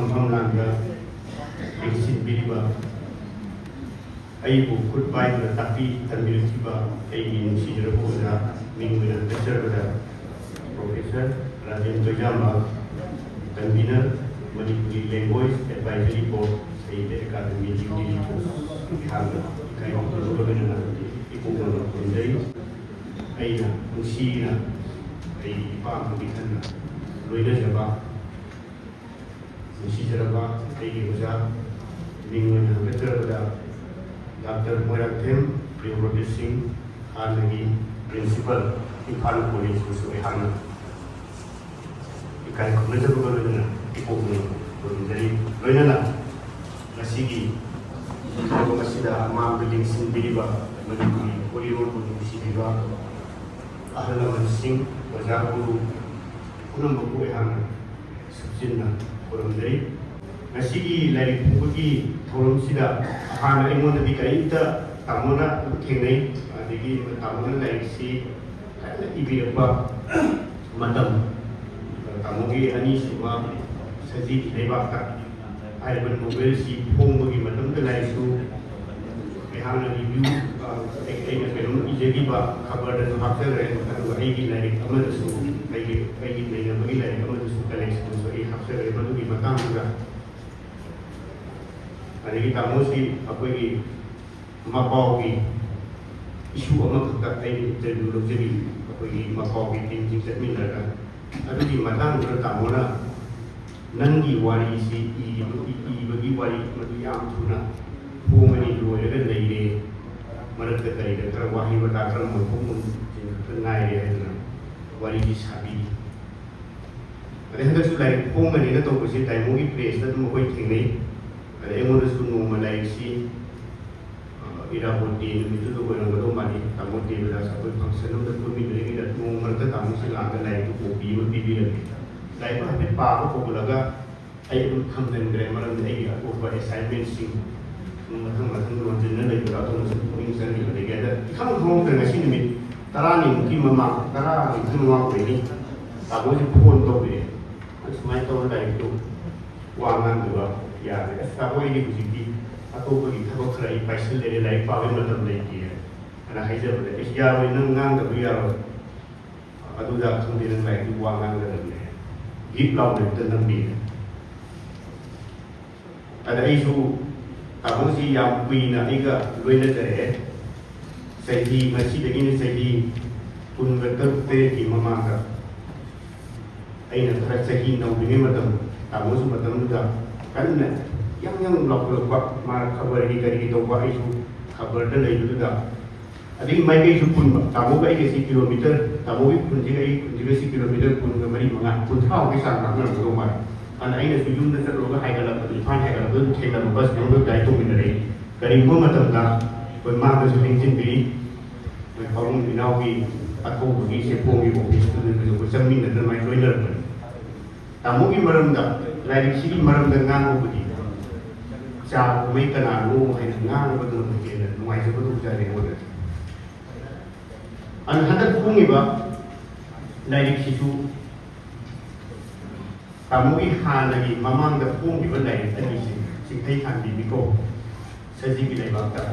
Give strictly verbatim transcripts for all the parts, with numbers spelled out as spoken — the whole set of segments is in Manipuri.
ꯃꯐꯝ ꯂꯥꯟꯗ ꯌꯦꯡꯁꯤꯟꯕꯤꯔꯤꯕ, ꯑꯩꯕꯨ ꯈꯨꯠ ꯄꯥꯏꯗꯨꯅ ꯇꯥꯛꯄꯤ ꯇꯝꯕꯤꯔꯛꯈꯤꯕ ꯑꯩꯒꯤ ꯅꯨꯡꯁꯤꯖꯔꯕ ꯑꯣꯖꯥ, ꯃꯤꯡ ꯑꯣꯏꯅ ꯍꯟꯗꯛꯆꯔꯕꯗ Professor Rajen ꯇꯣꯏꯖꯥꯝꯕ, Convener, Manipuri Language Advisory Board, Sahitya Academy, New Delhi Post, ꯑꯩꯍꯥꯛꯅ ꯏꯀꯥꯏ ꯈꯨꯝꯅꯕꯒ ꯂꯣꯏꯅꯅ ꯏꯄꯨꯛ ꯅꯧꯅ ꯈꯨꯔꯨꯝꯖꯔꯤ꯫ ꯑꯩꯅ ꯅꯨꯡꯁꯤꯅ ꯑꯩꯒꯤ ꯏꯄꯥ ꯑꯃꯒꯤ ꯈꯟꯅ ꯂꯣꯏꯅꯖꯕ ꯅꯨꯡꯁꯤꯖꯔꯕ ꯑꯩꯒꯤ ꯑꯣꯖꯥ, ꯃꯤꯡ ꯑꯣꯏꯅ ꯍꯟꯒꯠꯆꯔꯕꯗ Doctor ꯃꯣꯏꯔꯥꯡꯊꯦꯝ ꯄ꯭ꯔꯤꯌꯣꯕ꯭ꯔꯇ ꯁꯤꯡ, ꯍꯥꯟꯅꯒꯤ Principal, ꯏꯝꯐꯥꯜ College ꯕꯨꯁꯨ ꯑꯩꯍꯥꯛꯅ ꯏꯀꯥꯏ ꯈꯨꯝꯅꯖꯕꯒ ꯂꯣꯏꯅꯅ ꯏꯄꯣꯛꯅ ꯈꯨꯔꯨꯝꯖꯔꯤ꯫ ꯂꯣꯏꯅꯅ ꯉꯁꯤꯒꯤ ꯊꯧꯔꯝ ꯑꯁꯤꯗ ꯃꯥꯡꯗ ꯂꯦꯡꯁꯤꯟꯕꯤꯔꯤꯕ ꯃꯅꯤꯄꯨꯔꯤ ꯄꯣꯠꯂꯣꯟꯕꯨ ꯅꯨꯡꯁꯤꯕꯤꯕ ꯑꯍꯜ ꯂꯃꯟꯁꯤꯡ, ꯑꯣꯖꯥ ꯒꯨꯔꯨ ꯄꯨꯝꯅꯃꯛꯄꯨ ꯑꯩꯍꯥꯛꯅ ꯁꯨꯞꯆꯤꯟꯅ ꯈꯨꯔꯨꯝꯖꯔꯤ꯫ ꯉꯁꯤꯒꯤ ꯂꯥꯏꯔꯤꯛ ꯐꯣꯡꯕꯒꯤ ꯊꯧꯔꯝꯁꯤꯗ ꯍꯥꯟꯅ ꯑꯩꯉꯣꯟꯗꯗꯤ ꯀꯔꯤꯝꯇ ꯇꯥꯃꯣꯅ ꯑꯗꯨꯝ ꯊꯦꯡꯅꯩ, ꯑꯗꯒꯤ ꯇꯥꯃꯣꯅ ꯂꯥꯏꯔꯤꯛꯁꯤ ꯀꯟꯅ ꯏꯕꯤꯔꯛꯄ ꯃꯇꯝ, ꯇꯥꯃꯣꯒꯤ ꯑꯅꯤꯁꯨꯕ ꯁꯖꯤꯒꯤ ꯂꯩꯕꯥꯛꯇ ꯍꯥꯏꯔꯤꯕ ꯅꯣꯕꯦꯜꯁꯤ ꯐꯣꯡꯕꯒꯤ ꯃꯇꯝꯗ ꯂꯥꯏꯔꯤꯛꯁꯨ ꯑꯩꯍꯥꯛꯅ review, ꯑ, ꯑꯩ-, ꯑꯩꯅ ꯀꯩꯅꯣꯝ ꯏꯖꯈꯤꯕ ꯈꯕꯔꯗꯁꯨ ꯍꯥꯞꯆꯈ꯭ꯔꯦ, ꯑꯗꯨꯒ ꯑꯩꯒꯤ ꯂꯥꯏꯔꯤꯛ ꯑꯃꯗꯁꯨ, ꯑꯩꯒꯤ, ꯑꯩꯒꯤ ꯅꯩꯅꯕꯒꯤ ꯂꯥꯏꯔꯤꯛ ꯑꯃꯗꯁꯨ collectionꯗꯁꯨ ꯑꯩ ꯍꯥꯞꯆꯈ꯭ꯔꯦ꯫ ꯃꯗꯨꯒꯤ ꯃꯇꯥꯡꯗꯨꯗ ꯑꯗꯒꯤ ꯇꯥꯃꯣꯁꯤ ꯑꯩꯈꯣꯏꯒꯤ ꯃꯀꯥꯎꯒꯤ issue ꯑꯃꯈꯛꯇ ꯑꯩꯅ interview ꯂꯧꯖꯔꯤ, ꯑꯩꯈꯣꯏꯒꯤ ꯃꯀꯥꯎꯒꯤ teamꯁꯤꯡ ꯆꯠꯃꯤꯟꯅꯔꯒ꯫ ꯑꯗꯨꯒꯤ ꯃꯇꯥꯡꯗꯨꯗ ꯇꯥꯃꯣꯅ ꯅꯪꯒꯤ ꯋꯥꯔꯤꯁꯤ ꯏꯕ-, ꯏꯕꯒꯤ ꯋꯥꯔꯤ ꯃꯗꯨ ꯌꯥꯝ ꯊꯨꯅ ꯐꯣꯡꯒꯅꯤ, ꯂꯣꯏꯔꯒ ꯂꯩꯔꯦ, ꯃꯔꯛꯇ ꯀꯔꯤꯗ ꯈꯔ ꯋꯥꯍꯩ ꯋꯥꯇꯥ ꯈꯔ ꯃꯣꯟꯊꯣꯛ ꯃꯣꯟꯁꯤꯟ ꯈꯛꯇ ꯉꯥꯏꯔꯦ ꯍꯥꯏꯗꯅ ꯋꯥꯔꯤꯁꯤ ꯁꯥꯕꯤ꯫ ꯑꯗꯩ ꯍꯟꯗꯛꯁꯨ ꯂꯥꯏꯔꯤꯛ ꯐꯣꯡꯒꯅꯤꯅ ꯇꯧꯕꯁꯦ ꯗꯥꯏꯃꯣꯒꯤ pressꯇ ꯑꯗꯨꯝ ꯑꯩꯈꯣꯏ ꯊꯦꯡꯅꯩ꯫ ꯑꯗꯩ ꯑꯩꯉꯣꯟꯗꯁꯨ ꯅꯣꯡꯃ ꯂꯥꯏꯔꯤꯛꯁꯤ, ꯑ, ꯏꯔꯥꯕꯣꯠ day ꯅꯨꯃꯤꯠꯇꯨꯗ ꯑꯣꯏꯔꯝꯒꯗꯧ ꯃꯥꯜꯂꯤ, ꯇꯥꯃꯣ ꯗꯦꯕꯗꯥꯁ ꯑꯩꯈꯣꯏ function ꯑꯃꯗ ꯄꯨꯟꯃꯤꯟꯅꯔꯤꯉꯩꯗ ꯅꯣꯡꯃ ꯃꯔꯛꯇ ꯇꯥꯃꯣꯁꯤ ꯂꯥꯛꯑꯒ ꯂꯥꯏꯔꯤꯛꯇꯨ copy ꯑꯃ ꯄꯤꯕꯤꯔꯝꯃꯤ꯫ ꯂꯥꯏꯔꯤꯛꯇꯨ ꯍꯥꯏꯐꯦꯠ ꯄꯥꯕ ꯍꯧꯒꯠꯂꯒ ꯑꯩ ꯑꯗꯨꯝ ꯊꯝꯖꯤꯟꯈ꯭ꯔꯦ, ꯃꯔꯝꯗꯤ ꯑꯩꯒꯤ ꯑꯇꯣꯞꯄ assignmentꯁꯤꯡ ꯃꯊꯪ ꯃꯊꯪ ꯂꯣꯟꯁꯤꯟꯅ ꯂꯩꯕꯗ ꯑꯗꯣꯝꯗꯁꯨ ꯄꯨꯛꯅꯤꯡ ꯆꯪꯈꯤꯕꯗꯒꯤ꯫ ꯑꯗ ꯏꯈꯪ ꯈꯪꯍꯧꯗꯅ ꯉꯁꯤ ꯅꯨꯃꯤꯠ ꯇꯔꯥꯅꯤꯃꯨꯛꯀꯤ ꯃꯃꯥꯡ, ꯇꯔꯥꯅꯤꯃꯨꯛꯀꯤ ꯃꯃꯥꯡ ꯑꯣꯏꯅꯤ, ꯇꯥꯃꯣꯁꯤ phone ꯇꯧꯕꯤꯔꯛꯑꯦ, "ꯁꯨꯃꯥꯏꯅ ꯇꯧꯔ ꯂꯥꯏꯔꯤꯛꯇꯨ ꯋꯥ ꯉꯥꯡꯗꯕ ꯌꯥꯗ꯭ꯔꯦ꯫ "ꯑꯁ, ꯇꯥꯃꯣ, ꯑꯩꯗꯤ ꯍꯧꯖꯤꯛꯇꯤ ꯑꯇꯣꯞꯄꯒꯤ ꯊꯕꯛ ꯈꯔ ꯑꯩ ꯄꯥꯏꯁꯤꯜꯂꯦ, ꯂꯥꯏꯔꯤꯛ ꯄꯥꯕꯒꯤ ꯃꯇꯝ ꯂꯩꯇꯦ" ꯍꯥꯏꯅ ꯍꯥꯏꯖꯕꯗ, "ꯑꯩꯁ, ꯌꯥꯔꯣꯏ, ꯅꯪ ꯉꯥꯡꯗꯕ ꯌꯥꯔꯣꯏ, ꯑꯗꯨꯗ ꯈꯪꯗꯦ, ꯅꯪ ꯂꯥꯏꯔꯤꯛꯀꯤ ꯋꯥ ꯉꯥꯡꯒꯗꯕꯅꯦ" ꯒꯤꯠ ꯂꯥꯎꯅ ꯍꯦꯛꯇ ꯅꯝꯕꯤꯔꯦ꯫ ꯑꯗ ꯑꯩꯁꯨ ꯇꯥꯃꯣꯁꯤ ꯌꯥꯝ ꯀꯨꯏꯅ ꯑꯩꯒ ꯂꯣꯏꯅꯖꯔꯛꯑꯦ꯫ ꯆꯍꯤ, ꯉꯁꯤꯗꯒꯤꯅ ꯆꯍꯤ ꯀꯨꯟꯒ ꯇꯔꯨꯛ ꯇꯔꯦꯠꯀꯤ ꯃꯃꯥꯡꯗ ꯑꯩꯅ ꯈꯔ ꯆꯍꯤ ꯅꯧꯔꯤꯉꯩ ꯃꯇꯝ, ꯇꯥꯃꯣꯁꯨ ꯃꯇꯝꯗꯨꯗ ꯀꯟꯅ ꯌꯥꯡ ꯌꯥꯡ ꯂꯥꯎꯈꯠꯂꯛꯄ, ꯃꯥꯅ ꯈꯕꯔꯒꯤ ꯀꯔꯤꯒꯤ ꯇꯧꯕ, ꯑꯩꯁꯨ ꯈꯕꯔꯗ ꯂꯩꯕꯗꯨꯗ, ꯑꯗꯒꯤ ꯃꯥꯏꯀꯩꯁꯨ ꯄꯨꯟꯕ, ꯇꯥꯃꯣꯒ ꯑꯩꯒꯁꯤ ꯀꯤꯂꯣꯃꯤꯇꯔ, ꯇꯥꯃꯣꯒꯤ ꯈꯨꯟꯁꯤꯒ ꯑꯩꯒꯤ ꯈꯨꯟꯁꯤꯒꯁꯤ ꯀꯤꯂꯣꯃꯤꯇꯔ ꯀꯨꯟꯒ ꯃꯔꯤ, ꯃꯉꯥ, ꯀꯨꯟꯊ꯭ꯔꯥꯃꯨꯛꯀꯤ ꯆꯥꯡ ꯂꯥꯞꯅꯔꯝꯒꯗꯧ ꯃꯥꯜꯂꯦ꯫ ꯑꯗꯨꯅ ꯑꯩꯅꯁꯨ ꯌꯨꯝꯗ ꯆꯠꯂꯨꯔꯒ ꯍꯥꯏꯒꯠꯂꯛꯄꯗ, ꯏꯝꯐꯥꯜ ꯍꯥꯏꯒꯠꯂꯛꯄꯗ ꯑꯗꯨꯝ ꯊꯦꯡꯅꯕ ꯕꯁ ꯃꯅꯨꯡꯗ ꯒꯥꯔꯤ ꯇꯣꯡꯃꯤꯟꯅꯔꯛꯏ꯫ ꯀꯔꯤꯒꯨꯝꯕ ꯃꯇꯝꯗ ꯑꯩꯈꯣꯏ ꯃꯥꯗꯁꯨ ꯅꯤꯡꯁꯤꯡꯕꯤꯔꯤ, ꯑꯩꯈꯣꯏ ꯄꯥꯕꯨꯡ ꯏꯅꯥꯎꯒꯤ ꯑꯊꯧꯕꯒꯤ ꯆꯦꯐꯣꯡꯒꯤ ꯑꯣꯐꯤꯁꯇꯨꯗꯁꯨ ꯑꯩꯈꯣꯏ ꯆꯪꯃꯤꯟꯅꯗꯅ ꯑꯗꯨꯃꯥꯏꯅ ꯂꯣꯏꯅꯔꯛꯄꯅꯤ꯫ ꯇꯥꯃꯣꯒꯤ ꯃꯔꯝꯗ, ꯂꯥꯏꯔꯤꯛꯁꯤꯒꯤ ꯃꯔꯝꯗ ꯉꯥꯡꯕꯕꯨꯗꯤ ꯆꯥ ꯀꯨꯝꯍꯩ ꯀꯅꯥꯅꯣ ꯍꯥꯏꯅ ꯉꯥꯡꯕꯗꯨꯅ ꯍꯦꯟꯅ ꯅꯨꯡꯉꯥꯏꯖꯕꯗꯧ ꯖꯥꯠꯅꯤ ꯑꯩꯉꯣꯟꯗꯗꯤ꯫ ꯑꯗꯨꯅ ꯍꯟꯗꯛ ꯐꯣꯡꯉꯤꯕ ꯂꯥꯏꯔꯤꯛꯁꯤꯁꯨ ꯇꯥꯃꯣꯒꯤ ꯍꯥꯟꯅꯒꯤ ꯃꯃꯥꯡꯗ ꯐꯣꯡꯈꯤꯕ ꯂꯥꯏꯔꯤꯛ ꯑꯅꯤꯁꯤ, ꯆꯤꯡꯈꯩ ꯊꯥꯟꯕꯤ ꯃꯤꯀꯣꯛ, ꯁꯖꯤꯒꯤ ꯂꯩꯕꯥꯛꯇ,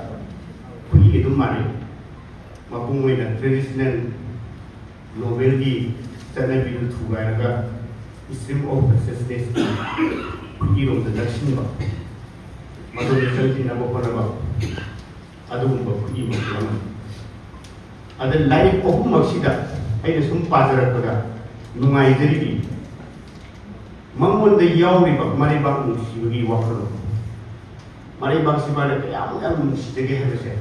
ꯈꯨꯠꯏ ꯑꯗꯨꯝ ꯃꯥꯟꯅꯩ꯫ ꯃꯄꯨꯡ ꯑꯣꯏꯅ traditional novelꯒꯤ ꯆꯠꯅꯕꯤꯗꯨ ꯊꯨꯒꯥꯏꯔꯒ stream of consciousnessꯀꯤ ꯈꯨꯠꯏꯔꯣꯝꯗ ꯅꯛꯁꯤꯟꯕ, ꯃꯗꯨꯗ ꯆꯪꯁꯤꯟꯅꯕ ꯍꯣꯠꯅꯕ, ꯑꯗꯨꯒꯨꯝꯕ ꯈꯨꯠꯏ ꯃꯈꯜ ꯑꯃꯅꯤ꯫ ꯑꯗ ꯂꯥꯏꯔꯤꯛ ꯑꯍꯨꯝꯃꯛꯁꯤꯗ ꯑꯩꯅ ꯁꯨꯝ ꯄꯥꯖꯔꯛꯄꯗ ꯅꯨꯡꯉꯥꯏꯖꯔꯤꯕꯤ ꯃꯉꯣꯟꯗ ꯌꯥꯎꯔꯤꯕ ꯃꯔꯩꯕꯥꯛ ꯅꯨꯡꯁꯤꯕꯒꯤ ꯋꯥꯈꯜꯂꯣꯟ, ꯃꯔꯩꯕꯥꯛꯁꯤ ꯃꯥꯅ ꯀꯌꯥꯃꯨꯛ ꯌꯥꯝ ꯅꯨꯡꯁꯤꯖꯒꯦ ꯍꯥꯏꯕꯁꯦ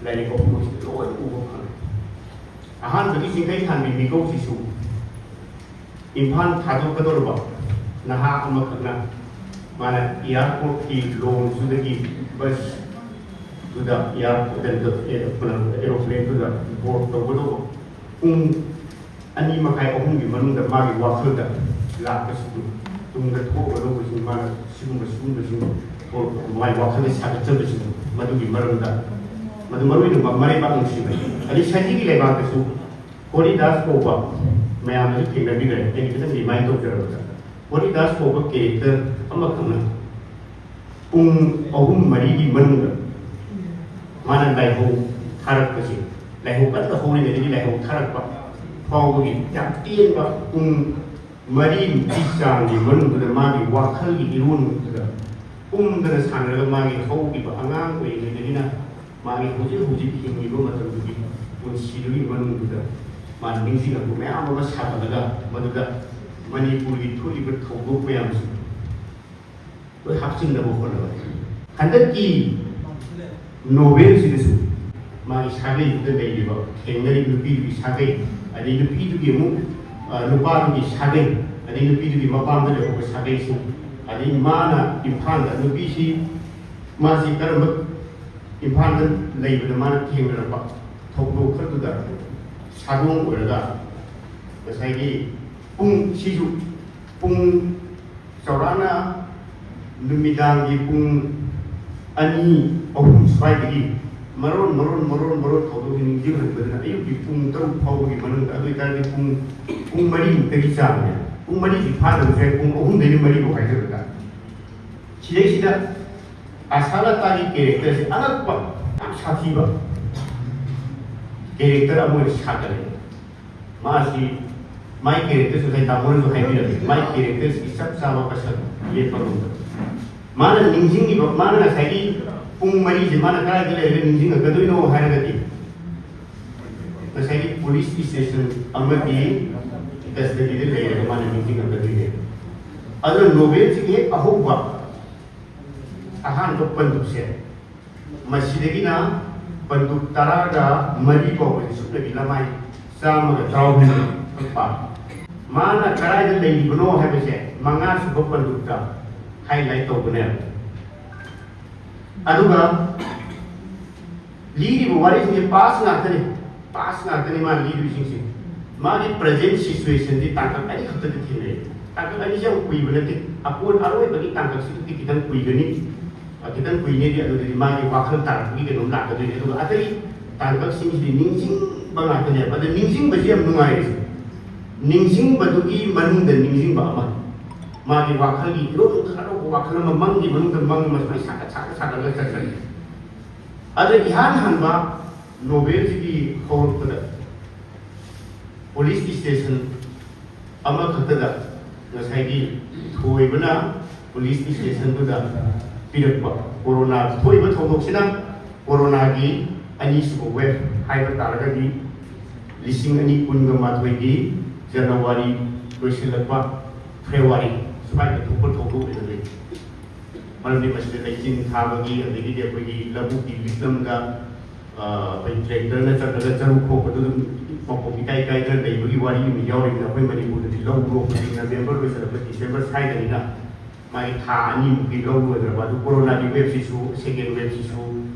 ꯂꯥꯏꯔꯤꯛ ꯑꯍꯨꯝꯃꯛꯁꯤꯗ ꯂꯣꯏꯅ ꯎꯕ ꯐꯪꯉꯦ꯫ ꯑꯍꯥꯟꯕꯒꯤ ꯆꯤꯡꯈꯩ ꯊꯥꯟꯕꯤ ꯃꯤꯀꯧꯁꯤꯁꯨ ꯏꯝꯐꯥꯜ ꯊꯥꯗꯣꯛꯀꯗꯧꯔꯕ ꯅꯍꯥ ꯑꯃꯈꯛꯅ ꯃꯥꯅ airportꯀꯤ loungeꯗꯨꯗꯒꯤ busꯇꯨꯗ, air, ꯀꯩꯅꯣꯗ, aeroplaneꯗꯨꯗ board ꯇꯧꯒꯗꯧꯕ ꯄꯨꯡ ꯑꯅꯤ ꯃꯈꯥꯏ, ꯑꯍꯨꯝꯒꯤ ꯃꯅꯨꯡꯗ ꯃꯥꯒꯤ ꯋꯥꯈꯜꯗ ꯂꯥꯛꯄꯁꯤꯡꯗꯨ, ꯇꯨꯡꯗ ꯊꯣꯛꯀꯗꯧꯕꯁꯤꯡ, ꯃꯥꯅ ꯁꯤꯒꯨꯝꯕ, ꯁꯤꯒꯨꯝꯕꯁꯤꯡ ꯃꯥꯒꯤ ꯋꯥꯈꯜꯗ ꯁꯥꯒꯠꯆꯕꯁꯤꯡ, ꯃꯗꯨꯒꯤ ꯃꯔꯝꯗ, ꯃꯗꯨ ꯃꯔꯨ ꯑꯣꯏꯅ ꯃꯔꯩꯕꯥꯛ ꯅꯨꯡꯁꯤꯕꯅꯤ꯫ ꯑꯗꯩ ꯁꯖꯤꯒꯤ ꯂꯩꯕꯥꯛꯇꯁꯨ ꯍꯣꯔꯤꯗꯥꯁ ꯀꯧꯕ, ꯃꯌꯥꯝꯅꯁꯨ ꯊꯦꯡꯅꯕꯤꯈ꯭ꯔꯦ, ꯑꯩꯅ ꯈꯤꯇꯪ remind ꯇꯧꯖꯔꯕꯗ, ꯍꯣꯔꯤꯗꯥꯁ ꯀꯧꯕ ꯀꯦꯔꯦꯛꯇꯔ ꯑꯃꯈꯛꯅ ꯄꯨꯡ ꯑꯍꯨꯝ ꯃꯔꯤꯒꯤ ꯃꯅꯨꯡꯗ ꯃꯥꯅ ꯂꯥꯏꯍꯧ ꯊꯥꯔꯛꯄꯁꯦ, ꯂꯥꯏꯍꯧ ꯀꯟꯅ ꯍꯧꯔꯤꯉꯩꯗꯒꯤ ꯂꯥꯏꯍꯧ ꯊꯥꯔꯛꯄ ꯐꯥꯎꯕꯒꯤ ꯌꯥꯝ ꯇꯦꯟꯕ ꯄꯨꯡ ꯃꯔꯤꯃꯨꯛꯀꯤ ꯆꯥꯡꯒꯤ ꯃꯅꯨꯡꯗꯨꯗ ꯃꯥꯒꯤ ꯋꯥꯈꯜꯒꯤ ꯏꯔꯣꯟꯗꯨꯗ ꯄꯨꯝꯗꯅ ꯁꯥꯟꯅꯔꯒ ꯃꯥꯒꯤ ꯍꯧꯈꯤꯕ ꯑꯉꯥꯡ ꯑꯣꯏꯔꯤꯉꯩꯗꯒꯤꯅ ꯃꯥꯒꯤ ꯍꯧꯖꯤꯛ ꯍꯧꯖꯤꯛ ꯍꯤꯡꯉꯤꯕ ꯃꯇꯝꯗꯨꯒꯤ ꯄꯨꯟꯁꯤꯗꯨꯒꯤ ꯃꯅꯨꯡꯗꯨꯗ ꯃꯥꯅ ꯅꯤꯡꯁꯤꯡꯂꯛꯄ ꯃꯌꯥꯝ ꯑꯃ ꯁꯥꯒꯠꯂꯒ ꯃꯗꯨꯗ ꯃꯅꯤꯄꯨꯔꯒꯤ ꯊꯣꯛꯂꯤꯕ ꯊꯧꯗꯣꯛ ꯃꯌꯥꯝꯁꯤ ꯂꯣꯏ ꯍꯥꯞꯆꯤꯟꯅꯕ ꯍꯣꯠꯅꯕ꯫ ꯍꯟꯗꯛꯀꯤ ꯅꯣꯕꯦꯜꯁꯤꯗꯁꯨ ꯃꯥꯒꯤ ꯁꯥꯒꯩꯗꯨꯗ ꯂꯩꯔꯤꯕ ꯊꯦꯡꯅꯔꯤꯕ ꯅꯨꯄꯤꯗꯨꯒꯤ ꯁꯥꯒꯩ, ꯑꯗꯩ ꯅꯨꯄꯤꯗꯨꯒꯤ ꯑꯃꯨꯛ, ꯑ, ꯅꯨꯄꯥꯗꯨꯒꯤ ꯁꯥꯒꯩ, ꯑꯗꯩ ꯅꯨꯄꯤꯗꯨꯒꯤ ꯃꯄꯥꯝꯗ ꯂꯩꯍꯧꯕ ꯁꯥꯒꯩꯁꯤꯡ, ꯑꯗꯩ ꯃꯥꯅ ꯏꯝꯐꯥꯜꯗ ꯅꯨꯄꯤꯁꯤ ꯃꯥꯁꯤ ꯀꯔꯝꯕ ꯏꯝꯐꯥꯜꯗ ꯂꯩꯕꯗ ꯃꯥꯅ ꯊꯦꯡꯅꯔꯛꯄ ꯊꯧꯗꯣꯛ ꯈꯔꯗꯨꯗ ꯁꯥꯗꯣꯡ ꯑꯣꯏꯔꯒ ꯉꯁꯥꯏꯒꯤ ꯄꯨꯡ ꯁꯤꯁꯨ ꯄꯨꯡ ꯆꯥꯎꯔꯥꯛꯅ ꯅꯨꯃꯤꯗꯥꯡꯒꯤ ꯄꯨꯡ ꯑꯅꯤ, ꯑꯍꯨꯝ ꯁ꯭ꯋꯥꯏꯗꯒꯤ ꯃꯔꯣꯟ ꯃꯔꯣꯟ ꯃꯔꯣꯟ ꯃꯔꯣꯟ ꯊꯧꯗꯣꯛꯁꯤ ꯅꯤꯡꯁꯤꯡꯍꯟꯕꯗꯨꯅ ꯑꯌꯨꯛꯀꯤ ꯄꯨꯡ ꯇꯔꯨꯛ ꯐꯥꯎꯕꯒꯤ ꯃꯅꯨꯡꯗ, ꯑꯗꯨ ꯑꯣꯏꯇꯥꯔꯗꯤ ꯄꯨꯡ, ꯄꯨꯡ ꯃꯔꯤꯃꯨꯛꯇꯒꯤ ꯆꯥꯡꯅꯦ꯫ ꯄꯨꯡ ꯃꯔꯤꯁꯤ ꯐꯥꯗꯕꯁꯨ ꯌꯥꯏ, ꯄꯨꯡ ꯑꯍꯨꯝꯗꯒꯤ ꯃꯔꯤꯐꯥꯎ ꯍꯥꯏꯖꯕꯗ꯫ ꯁꯤꯗꯩꯁꯤꯗ ꯑꯁꯥꯂꯇꯥꯒꯤ ꯀꯦꯔꯦꯛꯇꯔꯁꯤ ꯑꯉꯛꯄ, ꯌꯥꯝ ꯁꯥꯊꯤꯕ ꯀꯦꯔꯦꯛꯇꯔ ꯑꯃ ꯑꯣꯏꯅ ꯁꯥꯒꯠꯂꯦ꯫ ꯃꯥꯁꯤ, ꯃꯥꯏ ꯀꯦꯔꯦꯛꯇꯔꯁꯤ ꯉꯁꯥꯏ ꯇꯥꯃꯣꯅꯁꯨ ꯍꯥꯏꯕꯤꯔꯝꯃꯤ, ꯃꯥꯏ ꯀꯦꯔꯦꯛꯇꯔꯁꯤ ꯆꯞ ꯆꯥꯕ ꯃꯁꯛ ꯂꯦꯞꯄ ꯉꯝꯗꯕ꯫ ꯃꯥꯅ ꯅꯤꯡꯁꯤꯡꯉꯤꯕ, ꯃꯥꯅ ꯉꯁꯥꯏꯒꯤ ꯄꯨꯡ ꯃꯔꯤꯁꯦ ꯃꯥꯅ ꯀꯗꯥꯏꯗ ꯂꯩꯔꯒ ꯅꯤꯡꯁꯤꯡꯉꯛꯀꯗꯣꯏꯅꯣ ꯍꯥꯏꯔꯒꯗꯤ, ꯉꯁꯥꯏꯒꯤ ꯄꯨꯂꯤꯁ ꯏꯁꯇꯦꯁꯟ ꯑꯃꯒꯤ ꯀꯁꯇꯗꯤꯗ ꯂꯩꯔꯒ ꯃꯥꯅ ꯅꯤꯡꯁꯤꯡꯉꯛꯀꯗꯣꯏꯅꯦ꯫ ꯑꯗꯨꯅ ꯅꯣꯕꯦꯜꯁꯤꯒꯤ ꯍꯦꯛ ꯑꯍꯧꯕ ꯑꯍꯥꯟꯕ ꯄꯟꯗꯨꯞꯁꯦ, ꯃꯁꯤꯗꯒꯤꯅ ꯄꯟꯗꯨꯞ ꯇꯔꯥꯒ ꯃꯔꯤ ꯐꯥꯎꯕꯁꯦ ꯁꯨꯞꯅꯒꯤ ꯂꯃꯥꯏ ꯆꯥꯝꯃꯒ ꯇꯔꯥꯍꯨꯝꯗꯣꯏ ꯄꯥ꯫ ꯃꯥꯅ ꯀꯗꯥꯏꯗ ꯂꯩꯔꯤꯕꯅꯣ ꯍꯥꯏꯕꯁꯦ ꯃꯉꯥ ꯁꯨꯕ ꯄꯟꯗꯨꯞꯇ ꯍꯥꯏꯂꯥꯏꯠ ꯇꯧꯕꯅꯦꯕ꯫ ꯑꯗꯨꯒ ꯂꯤꯔꯤꯕ ꯋꯥꯔꯤꯁꯤꯡꯁꯦ ꯄꯥꯁ ꯉꯥꯛꯇꯅꯤ, ꯄꯥꯁ ꯉꯥꯛꯇꯅꯤ ꯃꯥꯅ ꯂꯤꯔꯤꯕꯁꯤꯡꯁꯦ꯫ ꯃꯥꯒꯤ ꯄ꯭ꯔꯖꯦꯟ ꯁꯤꯆꯨꯋꯦꯁꯟꯁꯤ ꯇꯥꯡꯀꯛ ꯑꯅꯤꯈꯛꯇꯗꯤ ꯊꯦꯡꯅꯩ꯫ ꯇꯥꯡꯀꯛ ꯑꯅꯤꯁꯦ ꯌꯥꯝ ꯀꯨꯏꯕ ꯅꯠꯇꯦ꯫ ꯑꯀꯣꯟ ꯑꯔꯣꯏꯕꯒꯤ ꯇꯥꯡꯀꯛꯁꯤꯗꯤ ꯈꯤꯇꯪ ꯀꯨꯏꯒꯅꯤ꯫ ꯑ, ꯈꯤꯇꯪ ꯀꯨꯏꯅꯦꯗꯤ, ꯑꯗꯨꯗꯗꯤ ꯃꯥꯒꯤ ꯋꯥꯈꯜ ꯇꯥꯔꯛꯄꯒꯤ ꯀꯩꯅꯣꯝ ꯂꯥꯛꯀꯗꯣꯏꯅꯦ꯫ ꯑꯗꯨꯒ ꯑꯇꯩ ꯇꯥꯡꯀꯛꯁꯤꯡꯁꯤꯗꯤ ꯅꯤꯡꯁꯤꯡꯕ ꯉꯥꯛꯇꯅꯦꯕ꯫ ꯑꯗ ꯅꯤꯡꯁꯤꯡꯕꯁꯤ ꯌꯥꯝ ꯅꯨꯡꯉꯥꯏꯔꯤꯁꯦ꯫ ꯅꯤꯡꯁꯤꯡꯕꯗꯨꯒꯤ ꯃꯅꯨꯡꯗ ꯅꯤꯡꯁꯤꯡꯕ ꯑꯃ, ꯃꯥꯒꯤ ꯋꯥꯈꯜꯒꯤ ꯐꯤꯕꯝꯗꯨꯗ ꯑꯅꯧꯕ ꯋꯥꯈꯜ ꯑꯃ ꯃꯪꯒꯤ ꯃꯅꯨꯡꯗ ꯃꯪ ꯑꯃ ꯁꯨꯃꯥꯏꯅ ꯁꯥꯒꯠ ꯁꯥꯒꯠ ꯁꯥꯒꯠꯂꯒ ꯆꯠꯈ꯭ꯔꯅꯤ꯫ ꯑꯗ ꯏꯍꯥꯟ ꯍꯥꯟꯕ ꯅꯣꯕꯦꯜꯁꯤꯒꯤ ꯍꯧꯔꯛꯄꯗ ꯄꯨꯂꯤꯁ ꯏꯁꯇꯦꯁꯟ ꯑꯃꯈꯛꯇꯗ ꯉꯁꯥꯏꯒꯤ ꯊꯣꯏꯕꯅ ꯄꯨꯂꯤꯁ ꯏꯁꯇꯦꯁꯟꯗꯨꯗ ꯄꯤꯔꯛꯄ ꯀꯣꯔꯣꯅꯥ ꯊꯣꯛꯏꯕ ꯊꯧꯗꯣꯛꯁꯤꯅ ꯀꯣꯔꯣꯅꯥꯒꯤ ꯑꯅꯤꯁꯨꯕ ꯋꯦꯕ ꯍꯥꯏꯕ ꯇꯥꯔꯒꯗꯤ ꯂꯤꯁꯤꯡ ꯑꯅꯤ ꯀꯨꯟꯒ ꯃꯥꯊꯣꯏꯒꯤ ꯖꯅꯋꯥꯔꯤ ꯂꯣꯏꯁꯤꯜꯂꯛꯄ ꯐꯦꯕ꯭ꯔꯨꯋꯥꯔꯤ ꯁꯨꯃꯥꯏꯅ ꯊꯣꯛꯄ ꯊꯧꯗꯣꯛ ꯑꯣꯏꯅ ꯂꯩ꯫ ꯃꯔꯝꯗꯤ ꯃꯁꯤꯗ ꯂꯩꯆꯤꯟ ꯊꯥꯕꯒꯤ ꯑꯗꯒꯤꯗꯤ ꯑꯩꯈꯣꯏꯒꯤ ꯂꯧꯕꯨꯛꯀꯤ ꯂꯤꯛꯂꯝꯗ ꯑꯩꯈꯣꯏ ꯇ꯭ꯔꯦꯛꯇꯔꯅ ꯆꯠꯂꯒ ꯆꯔꯨ ꯈꯣꯛꯄꯗꯨ ꯑꯗꯨꯝ ꯃꯈꯣꯡ ꯏꯀꯥꯏ ꯀꯥꯏꯗꯅ ꯂꯩꯕꯒꯤ ꯋꯥꯔꯤ ꯑꯃ ꯌꯥꯎꯔꯤꯕꯅꯤ꯫ ꯑꯩꯈꯣꯏ ꯃꯅꯤꯄꯨꯔꯗꯗꯤ ꯂꯧ ꯂꯣꯛꯄꯁꯤ ꯅꯕꯦꯝꯕꯔ ꯂꯣꯏꯁꯤꯜꯂꯛꯄ ꯗꯤꯁꯦꯝꯕꯔ ꯁ꯭ꯋꯥꯏꯗꯅꯤꯅ ꯃꯥꯒꯤ ꯊꯥ ꯑꯅꯤꯃꯨꯛꯀꯤ ꯂꯧ ꯂꯣꯏꯈ꯭ꯔꯕ꯫ ꯑꯗꯨ ꯀꯣꯔꯣꯅꯥꯒꯤ ꯋꯦꯕꯁꯤꯁꯨ, ꯁꯦꯀꯦꯟ ꯋꯦꯕꯁꯤꯁꯨ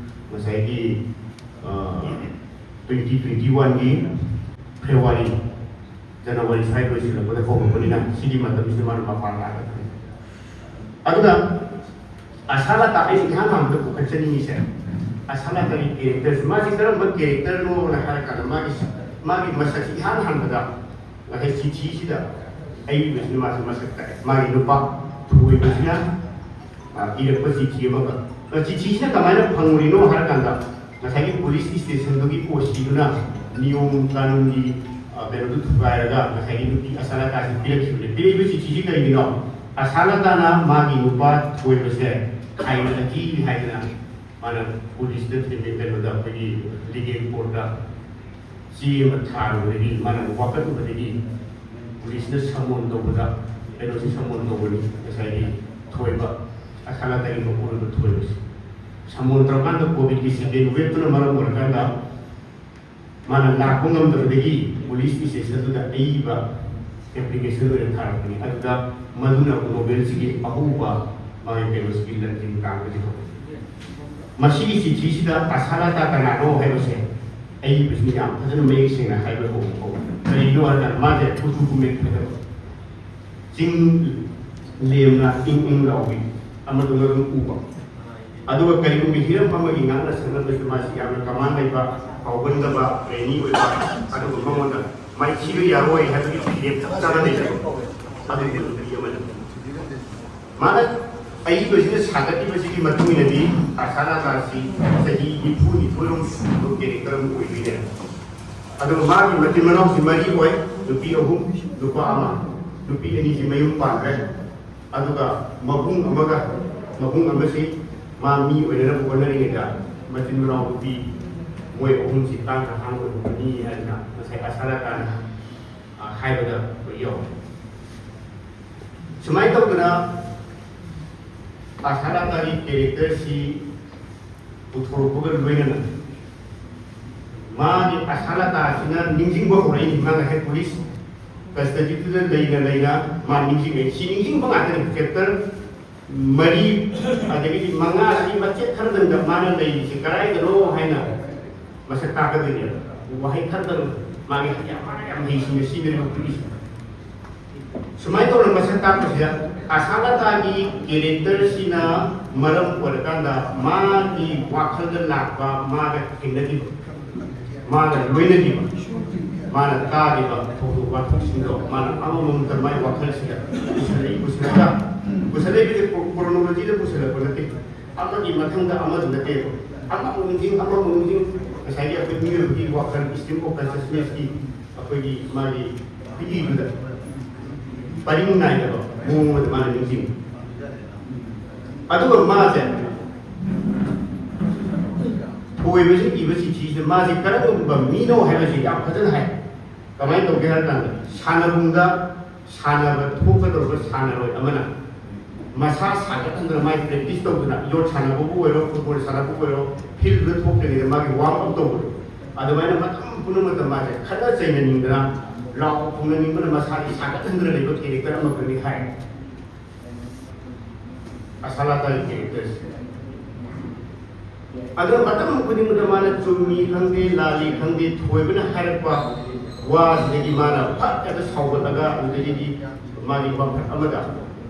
ꯉꯁꯥꯏꯒꯤ ꯇ꯭ꯋꯦꯟꯇꯤ ꯇ꯭ꯋꯦꯟꯇꯤ ꯋꯥꯟꯒꯤ ꯐꯦꯕ꯭ꯔꯨꯋꯥꯔꯤ, ꯖꯅꯋꯥꯔꯤ ꯁ꯭ꯋꯥꯏ ꯂꯣꯏꯁꯤꯜꯂꯛꯄꯗ ꯍꯧꯔꯛꯄꯅꯤꯅ ꯁꯤꯒꯤ ꯃꯇꯝꯁꯤꯗ ꯃꯥꯅ ꯃꯄꯥꯟ ꯂꯥꯛꯑꯒ ꯊꯝꯃꯤ꯫ ꯑꯗꯨꯅ ꯑꯁꯥꯂꯇꯥ ꯑꯩꯅ ꯏꯍꯥꯟ ꯍꯥꯟꯕꯗ ꯄꯨꯈꯠꯆꯅꯤꯡꯉꯤꯁꯦ, ꯑꯁꯥꯂꯇꯥꯒꯤ ꯀꯦꯔꯦꯛꯇꯔꯁꯦ, ꯃꯥꯁꯤ ꯀꯔꯝꯕ ꯀꯦꯔꯦꯛꯇꯔꯅꯣꯅ ꯍꯥꯏꯔꯀꯥꯟꯗ ꯃꯥꯒꯤ ꯃꯥꯒꯤ ꯃꯁꯛꯁꯤ ꯏꯍꯥꯟ ꯍꯥꯟꯕꯗ ꯉꯁꯥꯏ ꯆꯤꯊꯤꯁꯤꯗ ꯑꯏꯕꯁꯤꯅ ꯃꯥꯁꯤ ꯃꯁꯛ ꯇꯥꯛꯑꯦ꯫ ꯃꯥꯒꯤ ꯅꯨꯄꯥ ꯊꯣꯏꯕꯁꯤꯅ ꯏꯔꯛꯄ ꯆꯤꯊꯤ ꯑꯃꯒ꯫ ꯆꯤꯊꯤꯁꯤꯅ ꯀꯃꯥꯏꯅ ꯐꯪꯉꯨꯔꯤꯅꯣ ꯍꯥꯏꯔꯀꯥꯟꯗ ꯉꯁꯥꯏꯒꯤ ꯄꯨꯂꯤꯁ ꯏꯁꯇꯦꯁꯟꯗꯨꯒꯤ ꯑꯣ ꯁꯤꯗꯨꯅ ꯅꯤꯌꯣꯝ ꯀꯥꯅꯨꯟꯒꯤ ꯀꯩꯅꯣꯗꯨ ꯊꯨꯒꯥꯏꯔꯒ ꯉꯁꯥꯏꯒꯤ ꯅꯨꯄꯤ ꯑꯁꯥꯂꯇꯥꯁꯤ ꯄꯤꯔꯛꯈꯤꯕꯅꯦ꯫ ꯄꯤꯔꯛꯏꯕ ꯆꯤꯊꯤꯁꯤ ꯀꯔꯤꯒꯤꯅꯣ? ꯑꯁꯥꯂꯇꯥꯅ ꯃꯥꯒꯤ ꯅꯨꯄꯥ ꯊꯣꯏꯕꯁꯦ ꯈꯥꯏꯅ ꯑꯀꯤ ꯍꯥꯏꯗꯅ ꯃꯥꯅ ꯄꯨꯂꯤꯁꯇ ꯊꯦꯡꯅꯩ, ꯀꯩꯅꯣꯗ ꯑꯩꯈꯣꯏꯒꯤ ꯂꯤꯒꯦꯜ ꯀꯣꯔꯠꯇ ꯆꯦ ꯑꯃ ꯊꯥꯔꯨꯕꯗꯒꯤ ꯃꯥꯅ ꯋꯥꯀꯠꯂꯨꯕꯗꯒꯤ ꯄꯨꯂꯤꯁꯅ ꯁꯃꯣꯟ ꯇꯧꯕꯗ, ꯀꯩꯅꯣꯁꯤ ꯁꯃꯣꯟ ꯇꯧꯕꯅꯤ, ꯉꯁꯥꯏꯒꯤ ꯊꯣꯏꯕ, ꯑꯁꯥꯂꯇꯥꯒꯤ ꯃꯄꯨꯔꯣꯏꯕ ꯊꯣꯏꯕꯁꯤ ꯁꯃꯣꯟ ꯇꯧꯔꯀꯥꯟꯗ ꯀꯣꯚꯤꯗꯀꯤ ꯁꯦꯀꯦꯟ ꯋꯦꯕꯇꯨꯅ ꯃꯔꯝ ꯑꯣꯏꯔꯀꯥꯟꯗ ꯃꯥꯅ ꯂꯥꯛꯄ ꯉꯝꯗꯕꯗꯒꯤ ꯄꯨꯂꯤꯁ ꯏꯁꯇꯦꯁꯟꯗꯨꯗ ꯑꯏꯕ ꯑꯦꯄ꯭ꯂꯤꯀꯦꯁꯟ ꯑꯣꯏꯅ ꯊꯥꯔꯛꯄꯅꯤ꯫ ꯑꯗꯨꯗ ꯃꯗꯨꯅ ꯅꯣꯕꯦꯜꯁꯤꯒꯤ ꯑꯍꯧꯕ ꯃꯥꯒꯤ ꯀꯩꯅꯣꯁꯤꯒꯤ ꯂꯟꯖꯤꯡ ꯇꯥꯡꯕꯁꯤ ꯍꯧꯔꯛꯏ꯫ ꯃꯁꯤꯒꯤ ꯆꯤꯊꯤꯁꯤꯗ ꯑꯁꯥꯂꯇꯥ ꯀꯅꯥꯅꯣ ꯍꯥꯏꯕꯁꯦ ꯑꯏꯕꯁꯤꯅ ꯌꯥꯝ ꯐꯖꯅ ꯃꯌꯦꯛ ꯁꯦꯡꯅ ꯍꯥꯏꯕ ꯍꯧꯕ ꯍꯧꯔꯛꯏ꯫ ꯀꯔꯤꯒꯤꯅꯣ ꯍꯥꯏꯔꯀꯥꯟꯗ ꯃꯥꯁꯦ ꯀꯨꯆꯨ ꯀꯨꯃꯦꯟ ꯐꯖꯕ, ꯆꯤꯡ ꯂꯦꯝꯅ ꯏꯪ ꯏꯪ ꯂꯥꯎꯕꯤ ꯑꯃꯗꯨꯅ ꯑꯗꯨꯝ ꯎꯕ꯫ ꯑꯗꯨꯒ ꯀꯔꯤꯒꯨꯝꯕ ꯍꯤꯔꯝ ꯑꯃꯒꯤ ꯉꯥꯡꯅ ꯁꯛꯅꯕꯁꯨ ꯃꯥꯁꯤ ꯌꯥꯝꯅ ꯀꯃꯥꯟ ꯂꯩꯕ, ꯀꯥꯎꯒꯟꯗꯕ, ꯕ꯭ꯔꯦꯅꯤ ꯑꯣꯏꯕ, ꯑꯗꯨꯒ ꯃꯉꯣꯟꯗ ꯃꯥꯏꯊꯤꯕ ꯌꯥꯔꯣꯏ ꯍꯥꯏꯕꯒꯤ ꯐꯤꯔꯦꯞ ꯆꯞ ꯆꯥꯅ ꯂꯩꯕ ꯑꯗꯨꯒꯨꯝꯕ ꯅꯨꯄꯤ ꯑꯃꯅꯤ꯫ ꯃꯥꯅ ꯑꯏꯕꯁꯤꯅ ꯁꯥꯒꯠꯂꯤꯕꯁꯤꯒꯤ ꯃꯇꯨꯡ ꯏꯟꯅꯗꯤ ꯑꯁꯥ ꯂꯥꯇꯥꯁꯤ ꯆꯍꯤ ꯅꯤꯐꯨ ꯅꯤꯊꯣꯏꯔꯣꯝ ꯁꯨꯕ ꯀꯦꯔꯦꯛꯇꯔ ꯑꯃ ꯑꯣꯏꯗꯣꯏꯅꯦ꯫ ꯑꯗꯨꯒ ꯃꯥꯒꯤ ꯃꯆꯤꯟ ꯃꯅꯥꯎꯁꯤ ꯃꯔꯤ ꯑꯣꯏ, ꯅꯨꯄꯤ ꯑꯍꯨꯝ, ꯅꯨꯄꯥ ꯑꯃ꯫ ꯅꯨꯄꯤ ꯑꯅꯤꯁꯤ ꯃꯌꯨꯝ ꯄꯥꯟꯈ꯭ꯔꯦ꯫ ꯑꯗꯨꯒ ꯃꯕꯨꯡ ꯑꯃꯒ, ꯃꯕꯨꯡ ꯑꯃꯁꯤ ꯃꯥ ꯃꯤ ꯑꯣꯏꯅꯅꯕ ꯍꯣꯠꯅꯔꯤꯉꯩꯗ ꯃꯆꯤꯟ ꯃꯅꯥꯎ ꯅꯨꯄꯤ ꯃꯣꯏ ꯑꯍꯨꯝꯁꯤ ꯀꯥꯡꯈ ꯍꯥꯡ ꯑꯣꯏꯍꯧꯒꯅꯤ ꯍꯥꯏꯗꯅ ꯉꯁꯥꯏ ꯑꯁꯥ ꯂꯥꯇꯥꯅ, ꯑ, ꯍꯥꯏꯕꯗ ꯑꯩꯈꯣꯏ ꯌꯥꯎꯏ꯫ ꯁꯨꯃꯥꯏꯅ ꯇꯧꯗꯅ ꯑꯁꯥ ꯂꯥꯇꯥꯒꯤ ꯀꯦꯔꯦꯛꯇꯔꯁꯤ ꯄꯨꯊꯣꯔꯛꯄꯒ ꯂꯣꯏꯅꯅ ꯃꯥꯒꯤ ꯑꯁꯥ ꯂꯥꯇꯥꯁꯤꯅ ꯅꯤꯡꯁꯤꯡꯕ ꯍꯧꯔꯛꯏ꯫ ꯃꯥ ꯉꯁꯥꯏ ꯄꯨꯂꯤꯁ ꯀꯁꯇꯗꯤꯗꯨꯗ ꯂꯩꯅ ꯂꯩꯅ ꯃꯥ ꯅꯤꯡꯁꯤꯡꯉꯛꯏ꯫ ꯁꯤ ꯅꯤꯡꯁꯤꯡꯕ ꯉꯥꯛꯇꯅꯤ꯫ ꯆꯦꯞꯇꯔ ꯃꯔꯤ ꯑꯗꯒꯤꯗꯤ ꯃꯉꯥꯁꯤ ꯃꯆꯦꯠ ꯈꯔꯗꯪꯗ ꯃꯥꯅ ꯂꯩꯔꯤꯁꯦ ꯀꯗꯥꯏꯗꯅꯣ ꯍꯥꯏꯅ ꯃꯁꯛ ꯇꯥꯛꯀꯗꯣꯏꯅꯦꯕ꯫ ꯋꯥꯍꯩ ꯈꯔꯗꯪ ꯃꯥꯒꯤ ꯌꯥꯝ ꯃꯥꯅ ꯌꯥꯝ ꯍꯩꯁꯤꯡꯅ ꯁꯤꯖꯤꯟꯅꯔꯤꯕ ꯄꯨꯂꯤꯁ꯫ ꯁꯨꯃꯥꯏꯅ ꯇꯧꯅ ꯃꯁꯛ ꯇꯥꯛꯄꯁꯤꯗ ꯑꯁꯥ ꯂꯥꯇꯥꯒꯤ ꯀꯦꯔꯦꯛꯇꯔꯁꯤꯅ ꯃꯔꯝ ꯑꯣꯏꯔꯀꯥꯟꯗ ꯃꯥꯒꯤ ꯋꯥꯈꯜꯗ ꯂꯥꯛꯄ, ꯃꯥꯒ ꯊꯦꯡꯅꯈꯤꯕ, ꯃꯥꯒ ꯂꯣꯏꯅꯈꯤꯕ, ꯃꯥꯅ ꯇꯥꯈꯤꯕ ꯊꯧꯗꯣꯛ ꯋꯥꯊꯣꯛꯁꯤꯡꯗꯣ ꯃꯥꯅ ꯑꯃꯃꯝꯇ ꯃꯥꯏ ꯋꯥꯈꯜꯁꯤꯗ ꯄꯨꯁꯜꯂꯛꯏ, ꯄꯨꯁꯜꯂꯛꯏ꯫ ꯄꯨꯁꯜꯂꯛꯏꯕꯁꯦ ꯀ꯭ꯔꯣꯅꯣꯂꯣꯖꯤꯗ ꯄꯨꯁꯜꯂꯛꯄ ꯅꯠꯇꯦ꯫ ꯑꯃꯒꯤ ꯃꯊꯪꯗ ꯑꯃꯗꯨ ꯅꯠꯇꯦꯕ꯫ ꯑꯃꯃꯨꯛ ꯅꯤꯡꯁꯤꯡ, ꯑꯃꯃꯨꯛ ꯅꯤꯡꯁꯤꯡ꯫ ꯉꯁꯥꯏꯒꯤ ꯑꯩꯈꯣꯏ ꯃꯤꯑꯣꯏꯕꯒꯤ ꯋꯥꯈꯜ, stream of consciousness ꯀꯤ ꯑꯩꯈꯣꯏꯒꯤ ꯃꯥꯒꯤ ꯈꯨꯠꯏꯗꯨꯗ ꯄꯔꯤꯡ ꯅꯥꯏꯗꯕ ꯃꯑꯣꯡ ꯑꯃꯗ ꯃꯥꯅ ꯅꯤꯡꯁꯤꯡꯉꯤ꯫ ꯑꯗꯨꯒ ꯃꯥꯁꯦ ꯊꯣꯏꯕꯁꯤ ꯏꯕ ꯆꯤꯊꯤꯁꯤꯗ ꯃꯥꯁꯦ ꯀꯔꯝꯕ ꯃꯤꯅꯣ ꯍꯥꯏꯕꯁꯤ ꯌꯥꯝ ꯐꯖꯅ ꯍꯥꯏ꯫ ꯀꯃꯥꯏꯅ ꯇꯧꯒꯦ ꯍꯥꯏꯕ ꯀꯥꯟꯗ, ꯁꯥꯟꯅꯕꯨꯡꯗ ꯁꯥꯟꯅꯕ ꯊꯣꯛꯀꯗꯧꯔꯤꯕ ꯁꯥꯟꯅꯔꯣꯏ ꯑꯃꯅ ꯃꯁꯥ ꯁꯥꯒꯠꯍꯟꯗꯅ, ꯃꯥꯏ practice ꯇꯧꯗꯅ, ꯌꯣꯠ ꯁꯥꯟꯅꯕꯕꯨ ꯑꯣꯏꯔꯣ, ꯐꯨꯠꯕꯣꯜ ꯁꯥꯟꯅꯕꯕꯨ ꯑꯣꯏꯔꯣ, field ꯗ ꯊꯣꯛꯇ꯭ꯔꯤꯉꯩꯗ ꯃꯥꯒꯤ warm up ꯇꯧꯕꯗꯣ, ꯑꯗꯨꯃꯥꯏꯅ ꯃꯇꯝ ꯄꯨꯝꯅꯃꯛꯇ ꯃꯥꯁꯦ ꯈꯠꯅ ꯆꯩꯅꯅꯤꯡꯗꯅ, ꯂꯥꯎ ꯈꯣꯡꯅꯅꯤꯡꯕꯅ ꯃꯁꯥꯁꯦ ꯁꯥꯒꯠꯍꯟꯗꯅ ꯂꯩꯕ character ꯑꯃꯈꯛꯅꯤ ꯍꯥꯏ꯫ ꯑꯁꯥ ꯂꯥꯇꯥꯒꯤ character ꯁꯦ꯫ ꯑꯗꯨꯅ ꯃꯇꯝ ꯈꯨꯗꯤꯡꯃꯛꯇ ꯃꯥꯅ ꯆꯨꯝꯃꯤ ꯈꯪꯗꯦ, ꯂꯥꯜꯂꯤ ꯈꯪꯗꯦ, ꯊꯣꯏꯕꯅ ꯍꯥꯏꯔꯛꯄ ꯋꯥꯁꯤꯗꯒꯤ ꯃꯥꯅ ꯐꯠ ꯍꯦꯛꯇ ꯁꯥꯎꯒꯠꯂꯒ, ꯑꯗꯨꯗꯒꯤꯗꯤ ꯃꯥꯒꯤ ꯋꯥꯐꯝ ꯑꯃꯗ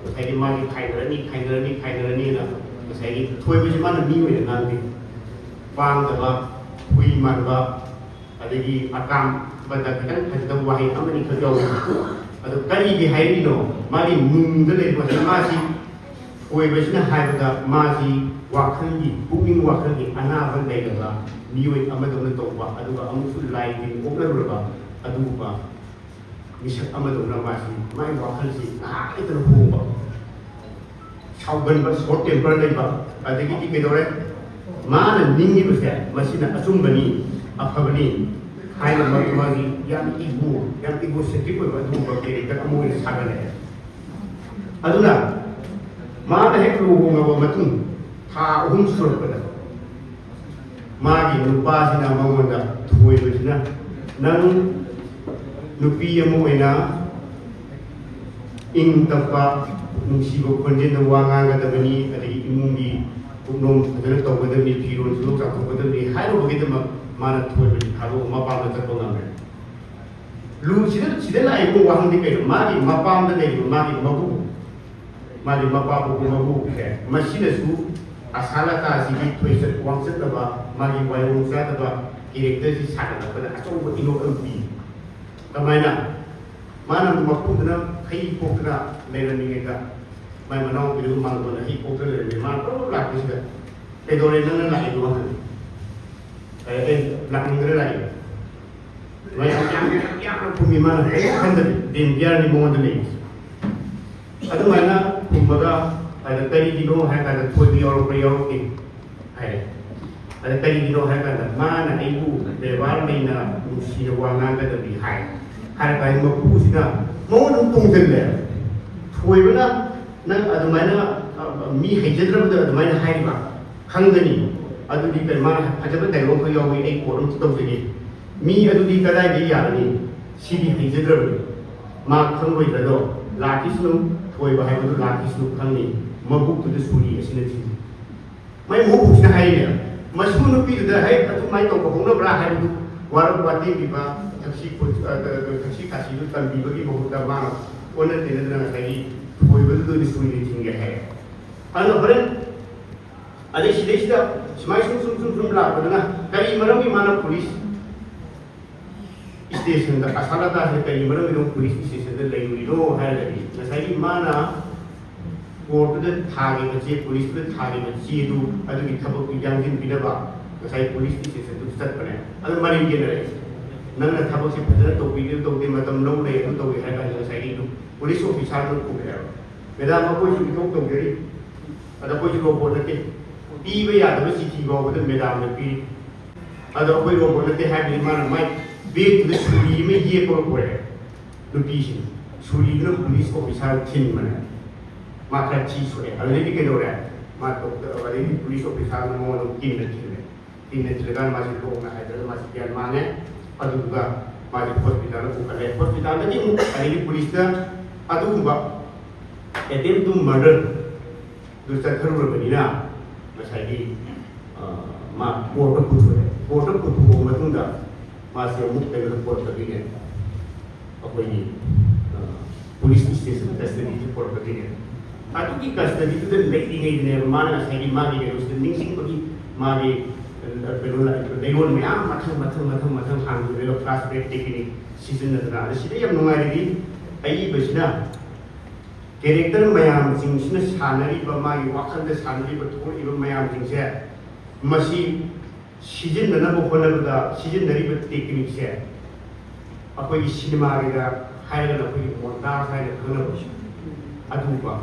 ꯉꯁꯥꯏꯒꯤ ꯃꯥꯒꯤ ꯈꯥꯏꯅꯔꯅꯤ, ꯈꯥꯏꯅꯔꯅꯤ, ꯈꯥꯏꯅꯔꯅꯤꯅ ꯉꯁꯥꯏꯒꯤ ꯊꯣꯏꯕꯁꯤ ꯃꯥꯅ ꯃꯤ ꯑꯣꯏꯅ ꯉꯥꯡꯗꯦ꯫ ꯄꯥꯡꯗꯕ, ꯍꯨꯏ ꯃꯥꯟꯕ, ꯑꯗꯒꯤ ꯑꯀꯥꯝꯕꯗ ꯈꯤꯇꯪ ꯐꯖꯗꯕ ꯋꯥꯍꯩ ꯑꯃꯅꯤ ꯈꯛ ꯌꯥꯎꯏ꯫ ꯑꯗꯣ ꯀꯔꯤꯒꯤ ꯍꯥꯏꯔꯤꯅꯣ? ꯃꯥꯒꯤ ꯅꯨꯡꯗ ꯂꯩꯕ ꯉꯁꯥꯏ ꯃꯥꯁꯤ ꯑꯣꯏꯕꯁꯤꯅ ꯍꯥꯏꯕꯗ ꯃꯥꯁꯤ ꯋꯥꯈꯜꯒꯤ, ꯄꯨꯛꯅꯤꯡ ꯋꯥꯈꯜꯒꯤ ꯑꯅꯥꯕ ꯂꯩꯔꯕ ꯃꯤꯑꯣꯏ ꯑꯃꯗꯧꯅ ꯇꯧꯕ, ꯑꯗꯨꯒ ꯑꯃꯨꯛꯁꯨ ꯂꯥꯏ ꯇꯤꯟ ꯑꯣꯛꯅꯔꯨꯔꯕ ꯑꯗꯨꯒꯨꯝꯕ ꯃꯤꯁꯛ ꯑꯃꯗꯧꯅ ꯃꯥꯁꯤ, ꯃꯥꯒꯤ ꯋꯥꯈꯜꯁꯤ ꯉꯥꯏꯍꯥꯛ ꯂꯩꯇꯅ ꯍꯣꯡꯕ, ꯁꯥꯎꯒꯟꯕ, ꯁꯣꯔꯠ ꯇꯦꯝꯄꯔ ꯂꯩꯕ, ꯑꯗꯒꯤꯗꯤ ꯀꯩꯗꯧꯔꯦ? ꯃꯥꯅ ꯅꯤꯡꯉꯤꯕꯁꯦ ꯃꯁꯤꯅ ꯑꯆꯨꯝꯕꯅꯤ, ꯑꯐꯕꯅꯤ ꯍꯥꯏꯅ ꯃꯥꯒꯤ, ꯃꯥꯒꯤ ꯌꯥꯝ ꯏꯒꯣ, ꯌꯥꯝ ꯏꯒꯣꯁꯦꯟꯇ꯭ꯔꯤꯛ ꯑꯣꯏꯕ ꯑꯗꯨꯒꯨꯝꯕ ꯀꯦꯔꯦꯛꯇꯔ ꯑꯃ ꯑꯣꯏꯅ ꯁꯥꯒꯠꯂꯛꯑꯦ꯫ ꯑꯗꯨꯅ ꯃꯥꯅ ꯍꯦꯛ ꯂꯨꯍꯣꯡꯉꯕ ꯃꯇꯨꯡ ꯊꯥ ꯑꯍꯨꯝ ꯁꯨꯔꯛꯄꯗ ꯃꯥꯒꯤ ꯅꯨꯄꯥꯁꯤꯅ ꯃꯉꯣꯟꯗ, ꯊꯣꯏꯕꯁꯤꯅ, "ꯅꯪ ꯅꯨꯄꯤ ꯑꯃ ꯑꯣꯏꯅ ꯏꯪ ꯇꯞꯄ, ꯅꯨꯡꯁꯤꯕ ꯈꯣꯟꯖꯦꯜꯗ ꯋꯥ ꯉꯥꯡꯒꯗꯕꯅꯤ, ꯑꯗꯒꯤ ꯏꯃꯨꯡꯒꯤ ꯀꯨꯞꯅꯣꯝ ꯐꯖꯅ ꯇꯧꯒꯗꯕꯅꯤ, ꯐꯤꯔꯣꯜꯁꯨ ꯆꯥꯎꯊꯣꯛꯀꯗꯕꯅꯤ" ꯍꯥꯏꯔꯨꯕꯒꯤꯗꯃꯛ ꯃꯥꯅ ꯊꯣꯏꯕꯁꯤ ꯊꯥꯗꯣꯛꯑ ꯃꯄꯥꯝꯗ ꯆꯠꯄ ꯉꯝꯃꯦ꯫ ꯂꯨ ꯁꯤꯗ, ꯁꯤꯗ ꯂꯥꯛꯏꯕ ꯋꯥꯍꯪꯗꯤ ꯀꯩꯅꯣ? ꯃꯥꯒꯤ ꯃꯄꯥꯝꯗ ꯂꯩꯔꯤꯕ ꯃꯥꯒꯤ ꯃꯄꯨ, ꯃꯥꯒꯤ ꯃꯄꯥ ꯄꯨꯄꯨ ꯃꯄꯨꯁꯦ, ꯃꯁꯤꯅꯁꯨ ꯑꯁꯥꯂꯇꯥꯁꯤꯒꯤ ꯊꯣꯏꯆꯠ ꯋꯥꯡꯆꯠꯅꯕ, ꯃꯥꯒꯤ ꯋꯥꯌꯣꯡ ꯆꯥꯗꯕ ꯀꯦꯔꯦꯛꯇꯔꯁꯤ ꯁꯥꯒꯠꯂꯛꯄꯗ ꯑꯆꯧꯕ ꯏꯅꯣꯠ ꯑꯃ ꯄꯤ꯫ ꯀꯃꯥꯏꯅ? ꯃꯥꯅ ꯃꯄꯨꯗꯨꯅ ꯍꯩ ꯄꯣꯛꯇꯅ ꯂꯩꯔꯝꯃꯤꯉꯩꯗ, ꯃꯥꯏ ꯃꯅꯥꯎꯄꯤꯗꯨ ꯃꯥꯡꯒꯣꯟꯗ ꯍꯩ ꯄꯣꯛꯇꯅ ꯂꯩꯔꯝꯃꯤ꯫ ꯃꯥ ꯄꯨꯔꯞ ꯂꯥꯛꯄꯁꯤꯗ, "ꯀꯩꯗꯧꯔꯦ ꯅꯪꯅ ꯂꯥꯛꯏꯗꯣ?" ꯍꯪꯉꯤ꯫ "ꯑꯩ, ꯑꯩ ꯂꯥꯛꯅꯤꯡꯗꯅ ꯂꯥꯛꯏ"꯫ ꯃꯌꯥꯝ ꯌꯥꯝ, ꯌꯥꯝ, ꯌꯥꯝꯅ ꯈꯨꯝꯃꯤ, ꯃꯥꯅ ꯀꯔꯤꯝ ꯈꯟꯗꯕꯤ, ꯗꯦꯝ ꯀꯤꯌꯥꯔꯅꯤ ꯃꯉꯣꯟꯗ ꯂꯩꯔꯤꯁꯦ꯫ ꯑꯗꯨꯃꯥꯏꯅ ꯈꯨꯝꯃꯒ, ꯑꯗ ꯀꯔꯤꯒꯤꯅꯣ ꯍꯥꯏ ꯀꯥꯟꯗ ꯊꯣꯏꯕ ꯌꯥꯎꯔꯛꯄ꯭ꯔꯥ ꯌꯥꯎꯔꯛꯇꯦ ꯍꯥꯏꯔꯦ꯫ ꯑꯗ ꯀꯔꯤꯒꯤꯅꯣ ꯍꯥꯏ ꯀꯥꯟꯗ ꯃꯥꯅ ꯑꯩꯕꯨ ꯕꯦꯕꯥꯔ ꯂꯩꯅ ꯅꯨꯡꯁꯤꯅ ꯋꯥ ꯉꯥꯡꯒꯗꯕꯅꯤ ꯍꯥꯏ꯫ ꯍꯥꯏꯔ ꯀꯥꯟꯗ ꯃꯄꯨꯁꯤꯅ ꯃꯉꯣꯟꯗ ꯑꯗꯨꯝ ꯇꯣꯡꯁꯤꯜꯂꯦ꯫ ꯊꯣꯏꯕꯅ ꯅꯪ ꯑꯗꯨꯃꯥꯏꯅ, ꯑ, ꯃꯤ ꯍꯩꯖꯗ꯭ꯔꯕꯗ ꯑꯗꯨꯃꯥꯏꯅ ꯍꯥꯏꯔꯤꯕ ꯈꯪꯒꯅꯤ꯫ ꯑꯗꯨꯗꯤ ꯀꯩ, ꯃꯥꯅ ꯐꯖꯕ ꯗꯥꯏꯂꯣꯛ ꯑꯃ ꯌꯥꯎꯏ, ꯑꯩ ꯀꯣꯠ ꯑꯃ ꯇꯧꯖꯒꯦ꯫ "ꯃꯤ ꯑꯗꯨꯗꯤ ꯀꯗꯥꯏꯗꯒꯤ ꯌꯥꯔꯅꯤ? ꯁꯤꯗꯤ ꯍꯩꯖꯗ꯭ꯔꯕꯅꯤ꯫ ꯃꯥ ꯈꯪꯂꯣꯏꯗ꯭ꯔꯗꯣ, ꯂꯥꯛꯈꯤꯁꯅꯨ, ꯊꯣꯏꯕ ꯍꯥꯏꯕꯗꯨ ꯂꯥꯛꯈꯤꯁꯅꯨ ꯈꯪꯅꯤ꯫ ꯃꯕꯨꯛꯇꯨꯗ ꯁꯨꯔꯤ ꯑꯁꯤꯅ ꯊꯤꯟ"꯫ ꯃꯥꯏ ꯃꯕꯨꯛꯁꯤꯅ ꯍꯥꯏꯔꯤꯅꯦ, ꯃꯁꯨ ꯅꯨꯄꯤꯗꯨꯗ, "ꯍꯦꯛ ꯑꯗꯨꯃꯥꯏꯅ ꯇꯧꯕ ꯍꯧꯅꯕ꯭ꯔꯥ?" ꯍꯥꯏꯕꯗꯨ ꯋꯥꯔꯧ ꯋꯥꯇꯦꯝꯕꯤꯕ, ꯊꯛꯁꯤ ꯈꯣ-, ꯑ, ꯑ, ꯊꯛꯁꯤ ꯈꯥꯁꯤꯗꯨ ꯇꯝꯕꯤꯕꯒꯤ ꯃꯍꯨꯠꯇ ꯃꯥꯅ ꯑꯣꯟꯅ ꯇꯩꯅꯗꯅ ꯉꯁꯥꯏꯒꯤ ꯊꯣꯏꯕꯗꯨꯗ ꯑꯣꯏꯅ ꯁꯨꯔꯤ ꯊꯤꯟꯒꯦ ꯍꯥꯏ꯫ ꯑꯗꯨꯅ ꯍꯣꯔꯦꯟ ꯑꯗꯩ ꯁꯤꯗꯩꯁꯤꯗ ꯁꯨꯃꯥꯏ ꯁꯨꯝ, ꯁꯨꯝ, ꯁꯨꯝ, ꯁꯨꯝ ꯂꯥꯛꯄꯗꯨꯅ ꯀꯔꯤ ꯃꯔꯝꯒꯤ ꯃꯥꯅ ꯄꯨꯂꯤꯁ ꯁ꯭ꯇꯦꯁꯟꯗ, ꯑꯁꯥꯂꯇꯥꯁꯦ ꯀꯔꯤ ꯃꯔꯝꯒꯤꯅꯣ ꯄꯨꯂꯤꯁ ꯁ꯭ꯇꯦꯁꯟꯗ ꯂꯩꯔꯨꯔꯤꯅꯣ ꯍꯥꯏꯔꯒꯗꯤ, ꯉꯁꯥꯏꯒꯤ ꯃꯥꯅ ꯀꯣꯔꯠꯇꯨꯗ ꯊꯥꯈꯤꯕ ꯆꯦ, ꯄꯨꯂꯤꯁꯇꯨꯗ ꯊꯥꯈꯤꯕ ꯆꯦꯗꯨ, ꯑꯗꯨꯒꯤ ꯊꯕꯛꯇꯨ ꯌꯥꯡꯁꯤꯟꯕꯤꯅꯕ ꯉꯁꯥꯏ ꯄꯨꯂꯤꯁ ꯏꯁꯇꯦꯁꯟꯗꯨ ꯆꯠꯄꯅꯦ꯫ ꯑꯗꯨ ꯃꯔꯩ ꯌꯦꯠꯅꯔꯛꯏꯁꯦ, "ꯅꯪꯅ ꯊꯕꯛꯁꯦ ꯐꯖꯅ ꯇꯧꯕꯤꯗꯦ, ꯇꯧꯗꯦ, ꯃꯇꯝ ꯂꯧ ꯂꯩ, ꯑꯗꯨ ꯇꯧꯗꯦ" ꯍꯥꯏꯔ ꯀꯥꯟꯗ ꯉꯁꯥꯏꯒꯤ ꯄꯨꯂꯤꯁ ꯑꯣꯐꯤꯁꯥꯔꯗꯨꯅ ꯈꯨꯝꯃꯛꯑꯦꯕ, "ꯃꯦꯗꯥꯝ, ꯑꯩꯈꯣꯏꯁꯨ ꯏꯊꯧ ꯇꯧꯖꯔꯤ, ꯑꯗ ꯑꯩꯈꯣꯏꯁꯨ ꯔꯣꯕꯣꯠ ꯅꯠꯇꯦ, ꯄꯤꯕ ꯌꯥꯗꯕ ꯆꯤꯊꯤ ꯐꯥꯎꯕꯗ ꯃꯦꯗꯥꯝꯅ ꯄꯤꯔꯤ, ꯑꯗꯣ ꯑꯩꯈꯣꯏ ꯔꯣꯕꯣꯠ ꯅꯠꯇꯦ" ꯍꯥꯏꯕꯗꯤ ꯃꯥꯅ ꯃꯥꯏ ꯕꯦꯒꯇꯨꯗ ꯁꯨꯔꯤ ꯑꯃ ꯌꯦꯞꯄꯒ ꯄꯨꯔꯛꯑꯦ꯫ ꯅꯨꯄꯤꯁꯤꯡ ꯁꯨꯔꯤꯗꯨꯅ ꯄꯨꯂꯤꯁ ꯑꯣꯐꯤꯁꯥꯔ ꯊꯤꯟꯕꯅꯦ꯫ ꯃꯥ ꯈꯔ ꯊꯤ ꯁꯣꯛꯑꯦ꯫ ꯑꯗꯨꯗꯩꯗꯤ ꯀꯩꯗꯧꯔꯦ? ꯃꯥ ꯗꯣꯛꯇꯔ, ꯑꯗꯩꯗꯤ ꯄꯨꯂꯤꯁ ꯑꯣꯐꯤꯁꯥꯔꯅ ꯃꯉꯣꯟꯗ ꯀꯤꯟꯅ ꯊꯤꯜꯂꯦ꯫ ꯀꯤꯟꯅ ꯊꯤꯜꯂꯀꯥꯟꯗ ꯃꯥꯁꯤ ꯂꯣꯛꯅ ꯍꯥꯏꯗ꯭ꯔꯒ ꯃꯥꯁꯤ ꯒ꯭ꯌꯥꯟ ꯃꯥꯡꯉꯦ꯫ ꯑꯗꯨꯗꯨꯒ ꯃꯥꯁꯤ ꯍꯣꯁꯄꯤꯇꯥꯜꯗ ꯄꯨꯈꯠꯂꯦ꯫ ꯍꯣꯁꯄꯤꯇꯥꯜꯗꯒꯤ ꯑꯃꯨꯛ ꯑꯗꯩꯗꯤ ꯄꯨꯂꯤꯁꯇ ꯑꯗꯨꯒꯨꯝꯕ attempt to murder ꯑꯗꯨ ꯆꯠꯊꯔꯨꯔꯕꯅꯤꯅ ꯉꯁꯥꯏꯒꯤ, ꯑ, ꯃꯥ ꯀꯣꯔꯠꯇ ꯄꯨꯊꯣꯛꯑꯦ꯫ ꯀꯣꯔꯠꯇ ꯄꯨꯊꯣꯛꯑꯕ ꯃꯇꯨꯡꯗ ꯃꯥꯁꯦ ꯑꯃꯨꯛ ꯀꯩꯅꯣꯗ ꯄꯨꯔꯛꯀꯗꯣꯏꯅꯦ, ꯑꯩꯈꯣꯏꯒꯤ, ꯑ, ꯄꯨꯂꯤꯁ ꯏꯁꯇꯦꯁꯟ ꯀꯁꯇꯗꯤꯗ ꯄꯨꯔꯛꯀꯗꯣꯏꯅꯦ꯫ ꯑꯗꯨꯒꯤ ꯀꯁꯇꯗꯤꯗꯨꯗ ꯂꯩꯔꯤꯉꯩꯗꯅꯦꯕ ꯃꯥꯅ ꯉꯁꯥꯏꯒꯤ ꯃꯥꯒꯤ ꯀꯩꯅꯣꯁꯤꯗ ꯅꯤꯡꯁꯤꯡꯕꯒꯤ ꯃꯥꯒꯤ, ꯑ, ꯀꯩꯅꯣ ꯂꯩꯔꯣꯟ ꯃꯌꯥꯝ ꯃꯊꯪ ꯃꯊꯪ ꯃꯊꯪ ꯃꯊꯪ ꯍꯥꯡꯗꯣꯛꯑꯦꯕ, flashback technique ꯁꯤꯖꯤꯟꯅꯗꯅ꯫ ꯑꯗ ꯁꯤꯗ ꯌꯥꯝ ꯅꯨꯡꯉꯥꯏꯔꯤꯗꯤ ꯑꯏꯕꯁꯤꯅ ꯀꯦꯔꯦꯛꯇꯔ ꯃꯌꯥꯝꯁꯤꯡꯁꯤꯅ ꯁꯥꯟꯅꯔꯤꯕ, ꯃꯥꯒꯤ ꯋꯥꯈꯜꯗ ꯁꯥꯟꯅꯔꯤꯕ, ꯊꯣꯛꯂꯛꯏꯕ ꯃꯌꯥꯝꯁꯤꯡꯁꯦ, ꯃꯁꯤ ꯁꯤꯖꯤꯟꯅꯅꯕ ꯍꯣꯠꯅꯕꯗ ꯁꯤꯖꯤꯟꯅꯔꯤꯕ ꯇꯦꯛꯅꯤꯛꯁꯦ, ꯑꯩꯈꯣꯏꯒꯤ ꯁꯤꯅꯦꯃꯥꯒꯤꯗ ꯍꯥꯏꯔꯒꯅ ꯑꯩꯈꯣꯏꯒꯤ ꯃꯣꯟꯇꯥꯖ ꯍꯥꯏꯅ ꯈꯪꯅꯕ ꯑꯗꯨꯒꯨꯝꯕ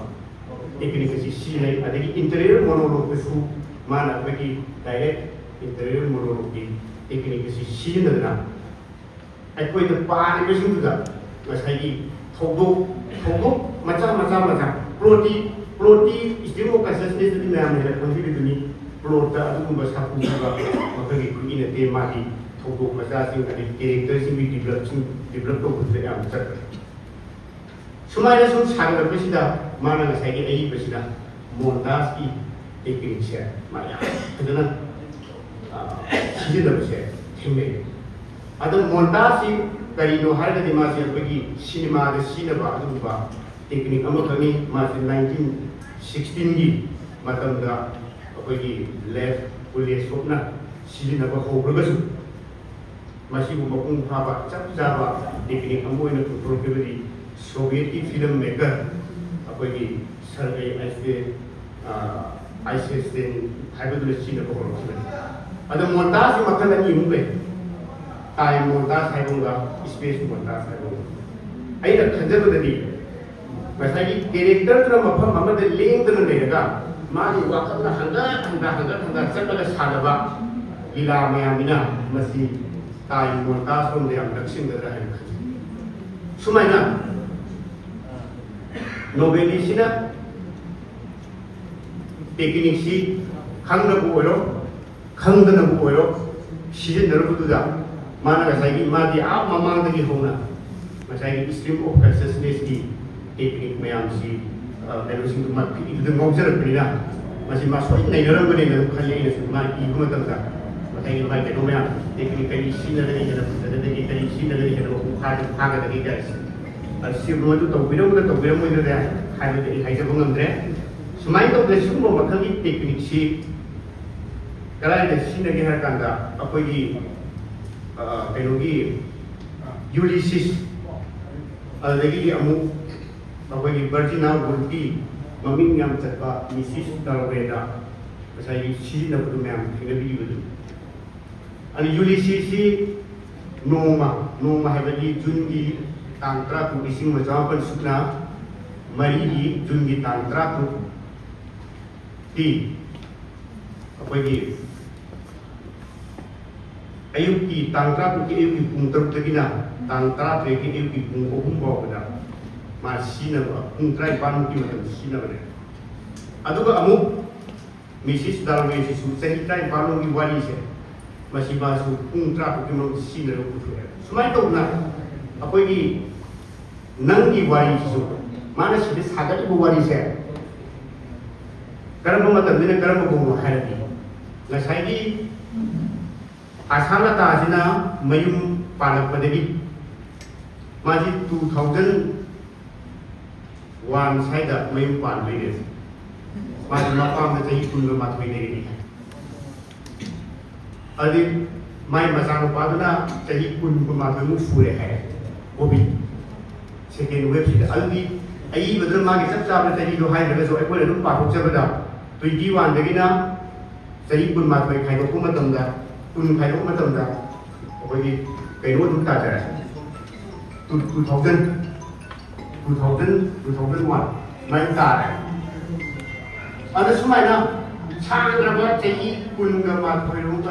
ꯇꯦꯛꯅꯤꯛ ꯑꯁꯤ ꯁꯤꯖꯤꯟꯅꯩ꯫ ꯑꯗꯒꯤ ꯏꯟꯇꯔꯅꯦꯜ ꯃꯣꯅꯣꯂꯣꯛꯇꯁꯨ ꯃꯥꯅ ꯑꯩꯈꯣꯏꯒꯤ ꯗꯥꯏꯔꯦꯛ ꯏꯟꯇꯔꯅꯦꯜ ꯃꯣꯅꯣꯂꯣꯛꯀꯤ ꯇꯦꯛꯅꯤꯛ ꯑꯁꯤ ꯁꯤꯖꯤꯟꯅꯗꯅ ꯑꯩꯈꯣꯏꯅ ꯄꯥꯔꯤꯕꯁꯤꯡꯗꯨꯗ ꯉꯁꯥꯏꯒꯤ ꯊꯧꯗꯣꯛ, ꯊꯧꯗꯣꯛ ꯃꯆꯥ ꯃꯆꯥ ꯃꯆꯥ, ꯄ꯭ꯂꯣꯠꯇꯤ, ꯄ꯭ꯂꯣꯠꯇꯤ stream of consciousness ꯇꯗꯤ ꯃꯌꯥꯝꯅ ꯍꯦꯟꯅ ꯈꯪꯕꯤꯔꯤꯗꯨꯅꯤ꯫ ꯄ꯭ꯂꯣꯠꯇ ꯑꯗꯨꯒꯨꯝꯕ ꯁꯥꯐꯨ ꯄꯤꯕ ꯃꯈꯣꯏꯒꯤ ꯈꯨꯠꯏ ꯅꯠꯇꯦ, ꯃꯥꯒꯤ ꯊꯧꯗꯣꯛ ꯃꯆꯥꯁꯤꯡ ꯑꯗꯩ ꯀꯦꯔꯦꯛꯇꯔꯁꯤꯡꯒꯤ ꯗꯤꯕꯂꯞꯁꯤꯡ, ꯗꯤꯕꯂꯞ ꯇꯧꯕꯗꯨꯗ ꯌꯥꯝꯅ ꯆꯠꯈ꯭ꯔꯦ꯫ ꯁꯨꯃꯥꯏꯅ ꯁꯨꯝ ꯁꯥꯒꯠꯂꯛꯄꯁꯤꯗ ꯃꯥꯅ ꯉꯁꯥꯏꯒꯤ ꯑꯏꯕꯁꯤꯗ ꯃꯣꯟꯇꯥꯖꯀꯤ ꯇꯦꯛꯅꯤꯛꯁꯦ ꯃꯥ ꯌꯥꯝ ꯐꯖꯅ, ꯑ, ꯁꯤꯖꯤꯟꯅꯕꯁꯦ ꯊꯦꯡꯅꯩ꯫ ꯑꯗꯣ ꯃꯣꯟꯇꯥꯖꯁꯤ ꯀꯔꯤꯅꯣ ꯍꯥꯏꯔꯒꯗꯤ ꯃꯥꯁꯦ ꯑꯩꯈꯣꯏꯒꯤ ꯁꯤꯅꯦꯃꯥꯗ ꯁꯤꯖꯤꯟꯅꯕ ꯑꯗꯨꯒꯨꯝꯕ ꯇꯦꯛꯅꯤꯛ ꯑꯃꯈꯛꯅꯤ꯫ ꯃꯥꯁꯦ nineteen sixteen ꯒꯤ ꯃꯇꯝꯗ ꯑꯩꯈꯣꯏꯒꯤ ꯂꯦꯐ ꯀꯨꯂꯦꯁꯣꯞꯅ ꯁꯤꯖꯤꯟꯅꯕ ꯍꯧꯈ꯭ꯔꯒꯁꯨ, ꯃꯁꯤꯕꯨ ꯃꯄꯨꯡ ꯐꯥꯕ ꯆꯞ ꯆꯥꯕ ꯇꯦꯛꯅꯤꯛ ꯑꯃ ꯑꯣꯏꯅ ꯄꯨꯊꯣꯔꯛꯈꯤꯕꯗꯤ ꯁꯣꯚꯤꯌꯦꯠꯀꯤ ꯐꯤꯂꯝ ꯃꯦꯀꯔ ꯑꯩꯈꯣꯏꯒꯤ survey I C I C S ꯍꯥꯏꯕꯗꯨꯅ ꯁꯤꯖꯤꯟꯅꯕ ꯍꯧꯔꯛꯈꯤꯕꯅꯤ꯫ ꯑꯗꯣ ꯃꯣꯟꯇꯥꯖꯁꯤ ꯃꯈꯜ ꯑꯅꯤ ꯑꯍꯨꯝ ꯂꯩ꯫ ꯇꯥꯏꯝ ꯃꯣꯟꯇꯥꯖ ꯍꯥꯏꯕ ꯑꯃꯒ ꯏꯁꯄꯦꯁ ꯃꯣꯟꯇꯥꯖ ꯍꯥꯏꯕ ꯑꯃꯒ꯫ ꯑꯩꯅ ꯈꯟꯖꯕꯗꯗꯤ ꯉꯁꯥꯏꯒꯤ ꯀꯦꯔꯦꯛꯇꯔꯗꯨꯅ ꯃꯐꯝ ꯑꯃꯗ ꯂꯦꯡꯗꯅ ꯂꯩꯔꯒ ꯃꯥꯒꯤ ꯋꯥꯈꯜꯅ ꯍꯟꯒꯠ ꯍꯟꯗ ꯍꯟꯒꯠ ꯍꯟꯗ ꯆꯠꯂꯒ ꯁꯥꯟꯅꯕ ꯂꯤꯂꯥ ꯃꯌꯥꯝꯅꯤꯅ ꯃꯁꯤ ꯇꯥꯏꯝ ꯃꯣꯟꯇꯥꯖ ꯔꯣꯝꯗ ꯌꯥꯝ ꯅꯛꯁꯤꯟꯒꯗ꯭ꯔꯥ ꯍꯥꯏꯅ ꯈꯜꯂꯤ꯫ ꯁꯨꯃꯥꯏꯅ ꯅꯣꯕꯦꯂꯤꯁꯤꯅ ꯇꯦꯛꯅꯤꯛꯁꯤ ꯈꯪꯅꯕꯨ ꯑꯣꯏꯔꯣ ꯈꯪꯗꯅꯕꯨ ꯑꯣꯏꯔꯣ ꯁꯤꯖꯤꯟꯅꯔꯨꯕꯗꯨꯗ ꯃꯥꯅ ꯉꯁꯥꯏꯒꯤ ꯃꯥꯗꯤ ꯑꯥ ꯃꯃꯥꯡꯗꯒꯤ ꯍꯧꯅ ꯉꯁꯥꯏꯒꯤ stream of consciousnessꯀꯤ ꯇꯦꯛꯅꯤꯛ ꯃꯌꯥꯝꯁꯤ ꯀꯩꯅꯣꯁꯤꯡꯗꯨ ꯃꯥ ꯐꯤꯗꯨꯗ ꯉꯥꯎꯖꯔꯛꯄꯅꯤꯅ ꯃꯁꯤ ꯃꯥ ꯁꯣꯏ ꯅꯩꯅꯔꯝꯒꯅꯦꯅ ꯑꯗꯨꯝ ꯈꯜꯂꯤ꯫ ꯑꯩꯅꯁꯨ ꯃꯥ ꯏꯕ ꯃꯇꯝꯗ ꯉꯁꯥꯏꯒꯤ ꯃꯥꯒꯤ ꯀꯩꯅꯣ ꯃꯌꯥꯝ ꯇꯦꯛꯅꯤꯛ ꯀꯔꯤ ꯁꯤꯖꯤꯟꯅꯔꯒꯗꯤ ꯍꯦꯟꯅ ꯐꯖꯒꯗꯒꯦ ꯀꯔꯤ ꯁꯤꯖꯤꯟꯅꯔꯒꯗꯤ ꯍꯦꯟꯅ ꯃꯄꯨꯡ ꯐꯥꯅ ꯐꯥꯒꯗꯒꯦ ꯀꯥꯏꯁꯦ ꯑꯁꯤꯕꯨ ꯑꯗꯨ ꯇꯧꯕꯤꯔꯝꯒꯗ꯭ꯔꯥ ꯇꯧꯕꯤꯔꯝꯃꯣꯏꯗ꯭ꯔꯥ ꯍꯥꯏꯕꯗꯤ ꯑꯩ ꯍꯥꯏꯖꯕ ꯉꯝꯗ꯭ꯔꯦ꯫ ꯁꯨꯃꯥꯏꯅ ꯇꯧꯗꯅ ꯁꯤꯒꯨꯝꯕ ꯃꯈꯜꯒꯤ ꯇꯦꯛꯅꯤꯛꯁꯤ ꯀꯗꯥꯏꯗ ꯁꯤꯖꯤꯟꯅꯒꯦ ꯍꯥꯏꯔ ꯀꯥꯟꯗ ꯑꯩꯈꯣꯏꯒꯤ ꯀꯩꯅꯣꯒꯤ ꯌꯨꯂꯤꯁꯤꯁ ꯑꯗꯨꯗꯒꯤꯗꯤ ꯑꯃꯨꯛ ꯑꯩꯈꯣꯏꯒꯤ ꯕꯔꯖꯤꯅꯥ ꯋꯨꯜꯐꯀꯤ ꯃꯃꯤꯡ ꯌꯥꯝ ꯆꯠꯄ ꯃꯤꯁꯤꯁ ꯗꯥꯔꯋꯦꯗ ꯉꯁꯥꯏꯒꯤ ꯁꯤꯖꯤꯟꯅꯕꯗꯨ ꯃꯌꯥꯝ ꯊꯦꯡꯅꯕꯤꯕꯗꯨ꯫ ꯑꯗꯨ ꯌꯨꯂꯤꯁꯤꯁꯁꯤ ꯅꯣꯡꯃ ꯅꯣꯡꯃ ꯍꯥꯏꯕꯗꯤ ꯖꯨꯟꯒꯤ ꯇꯥꯡ ꯇꯔꯥꯇꯔꯨꯛ ꯂꯤꯁꯤꯡ ꯑꯃ ꯆꯃꯥꯄꯟ ꯁꯨꯞꯅ ꯃꯔꯤꯒꯤ ꯖꯨꯟꯒꯤ ꯇꯥꯡ ꯇꯔꯥꯇꯔꯨꯛꯇꯤ ꯑꯩꯈꯣꯏꯒꯤ ꯑꯌꯨꯛꯀꯤ ꯇꯥꯡ ꯇꯔꯥꯇꯔꯨꯛꯀꯤ ꯑꯌꯨꯛꯀꯤ ꯄꯨꯡ ꯇꯔꯨꯛꯇꯒꯤꯅ ꯇꯥꯡ ꯇꯔꯥꯇꯔꯦꯠꯀꯤ ꯑꯌꯨꯛꯀꯤ ꯄꯨꯡ ꯑꯍꯨꯝ ꯐꯥꯎꯕꯗ ꯃꯥ ꯁꯤꯖꯤꯟꯅꯕ ꯄꯨꯡ ꯇꯔꯥꯅꯤꯄꯥꯟꯃꯨꯛꯀꯤ ꯃꯇꯝ ꯁꯤꯖꯤꯟꯅꯕꯅꯦ꯫ ꯑꯗꯨꯒ ꯑꯃꯨꯛ ꯃꯤꯁꯤꯁ ꯗꯥꯔꯋꯦꯁꯤꯁꯨ ꯆꯍꯤ ꯇꯔꯥꯅꯤꯄꯥꯟ ꯂꯣꯝꯒꯤ ꯋꯥꯔꯤꯁꯦ ꯃꯁꯤ ꯃꯥꯁꯨ ꯄꯨꯡ ꯇꯔꯥ ꯐꯥꯎꯒꯤ ꯃꯅꯨꯡꯗ ꯁꯤꯖꯤꯟꯅꯔꯒ ꯄꯨꯊꯣꯛꯑꯦ꯫ ꯁꯨꯃꯥꯏꯅ ꯇꯧꯗꯅ ꯑꯩꯈꯣꯏꯒꯤ ꯅꯪꯒꯤ ꯋꯥꯔꯤꯁꯤꯁꯨ ꯃꯥꯅ ꯁꯤꯗ ꯁꯥꯒꯠꯂꯤꯕ ꯋꯥꯔꯤꯁꯦ ꯀꯔꯝꯕ ꯃꯇꯝꯗꯅ ꯀꯔꯝꯕ ꯐꯥꯎꯅꯣ ꯍꯥꯏꯔꯗꯤ ꯉꯁꯥꯏꯒꯤ ꯑꯁꯥꯂꯇꯥꯁꯤꯅ ꯃꯌꯨꯝ ꯄꯥꯜꯂꯛꯄꯗꯒꯤ ꯃꯥꯁꯤ ꯇꯨ ꯊꯥꯎꯖꯟ ꯋꯥꯟ ꯁ꯭ꯋꯥꯏꯗ ꯃꯌꯨꯝ ꯄꯥꯟꯕꯩꯅꯦ꯫ ꯃꯥꯁꯤ ꯃꯄꯥꯝꯗ ꯆꯍꯤ ꯀꯨꯟꯒ ꯃꯥꯊꯣꯏ ꯂꯩꯔꯛꯏ꯫ ꯑꯗꯨꯗꯤ ꯃꯥꯏ ꯃꯆꯥꯅꯨꯄꯥꯗꯨꯅ ꯆꯍꯤ ꯀꯨꯟ ꯀꯨꯟꯃꯥꯊꯣꯏꯃꯨꯛ ꯁꯨꯔꯦ ꯍꯥꯏ ꯀꯣꯚꯤꯗ ꯁꯦꯀꯦꯟ ꯋꯦꯕꯁꯤꯗ꯫ ꯑꯗꯨꯗꯤ ꯑꯏꯕꯗꯨꯅ ꯃꯥꯒꯤ ꯆꯞ ꯆꯥꯕ ꯆꯍꯤꯗꯣ ꯍꯥꯏꯗ꯭ꯔꯒꯁꯨ ꯑꯩꯈꯣꯏꯅ ꯑꯗꯨꯝ ꯄꯥꯊꯣꯛꯆꯕꯗ, ꯇ꯭ꯋꯦꯟꯇꯤ ꯋꯥꯟꯗꯒꯤꯅ ꯆꯍꯤ ꯀꯨꯟꯃꯥꯊꯣꯏ ꯈꯥꯏꯗꯣꯛꯄ ꯃꯇꯝꯗ, ꯀꯨꯟ ꯈꯥꯏꯗꯣꯛꯄ ꯃꯇꯝꯗ ꯑꯩꯈꯣꯏꯒꯤ ꯀꯩꯅꯣ ꯑꯗꯨꯝ ꯇꯥꯖꯔꯦ, two two thousand, two thousand, two thousand one ꯁꯨꯃꯥꯏꯅ ꯇꯥꯔꯦ꯫ ꯑꯗ ꯁꯨꯃꯥꯏꯅ ꯁꯥꯡꯗ꯭ꯔꯕ ꯆꯍꯤ ꯀꯨꯟꯒ ꯃꯥꯊꯣꯏ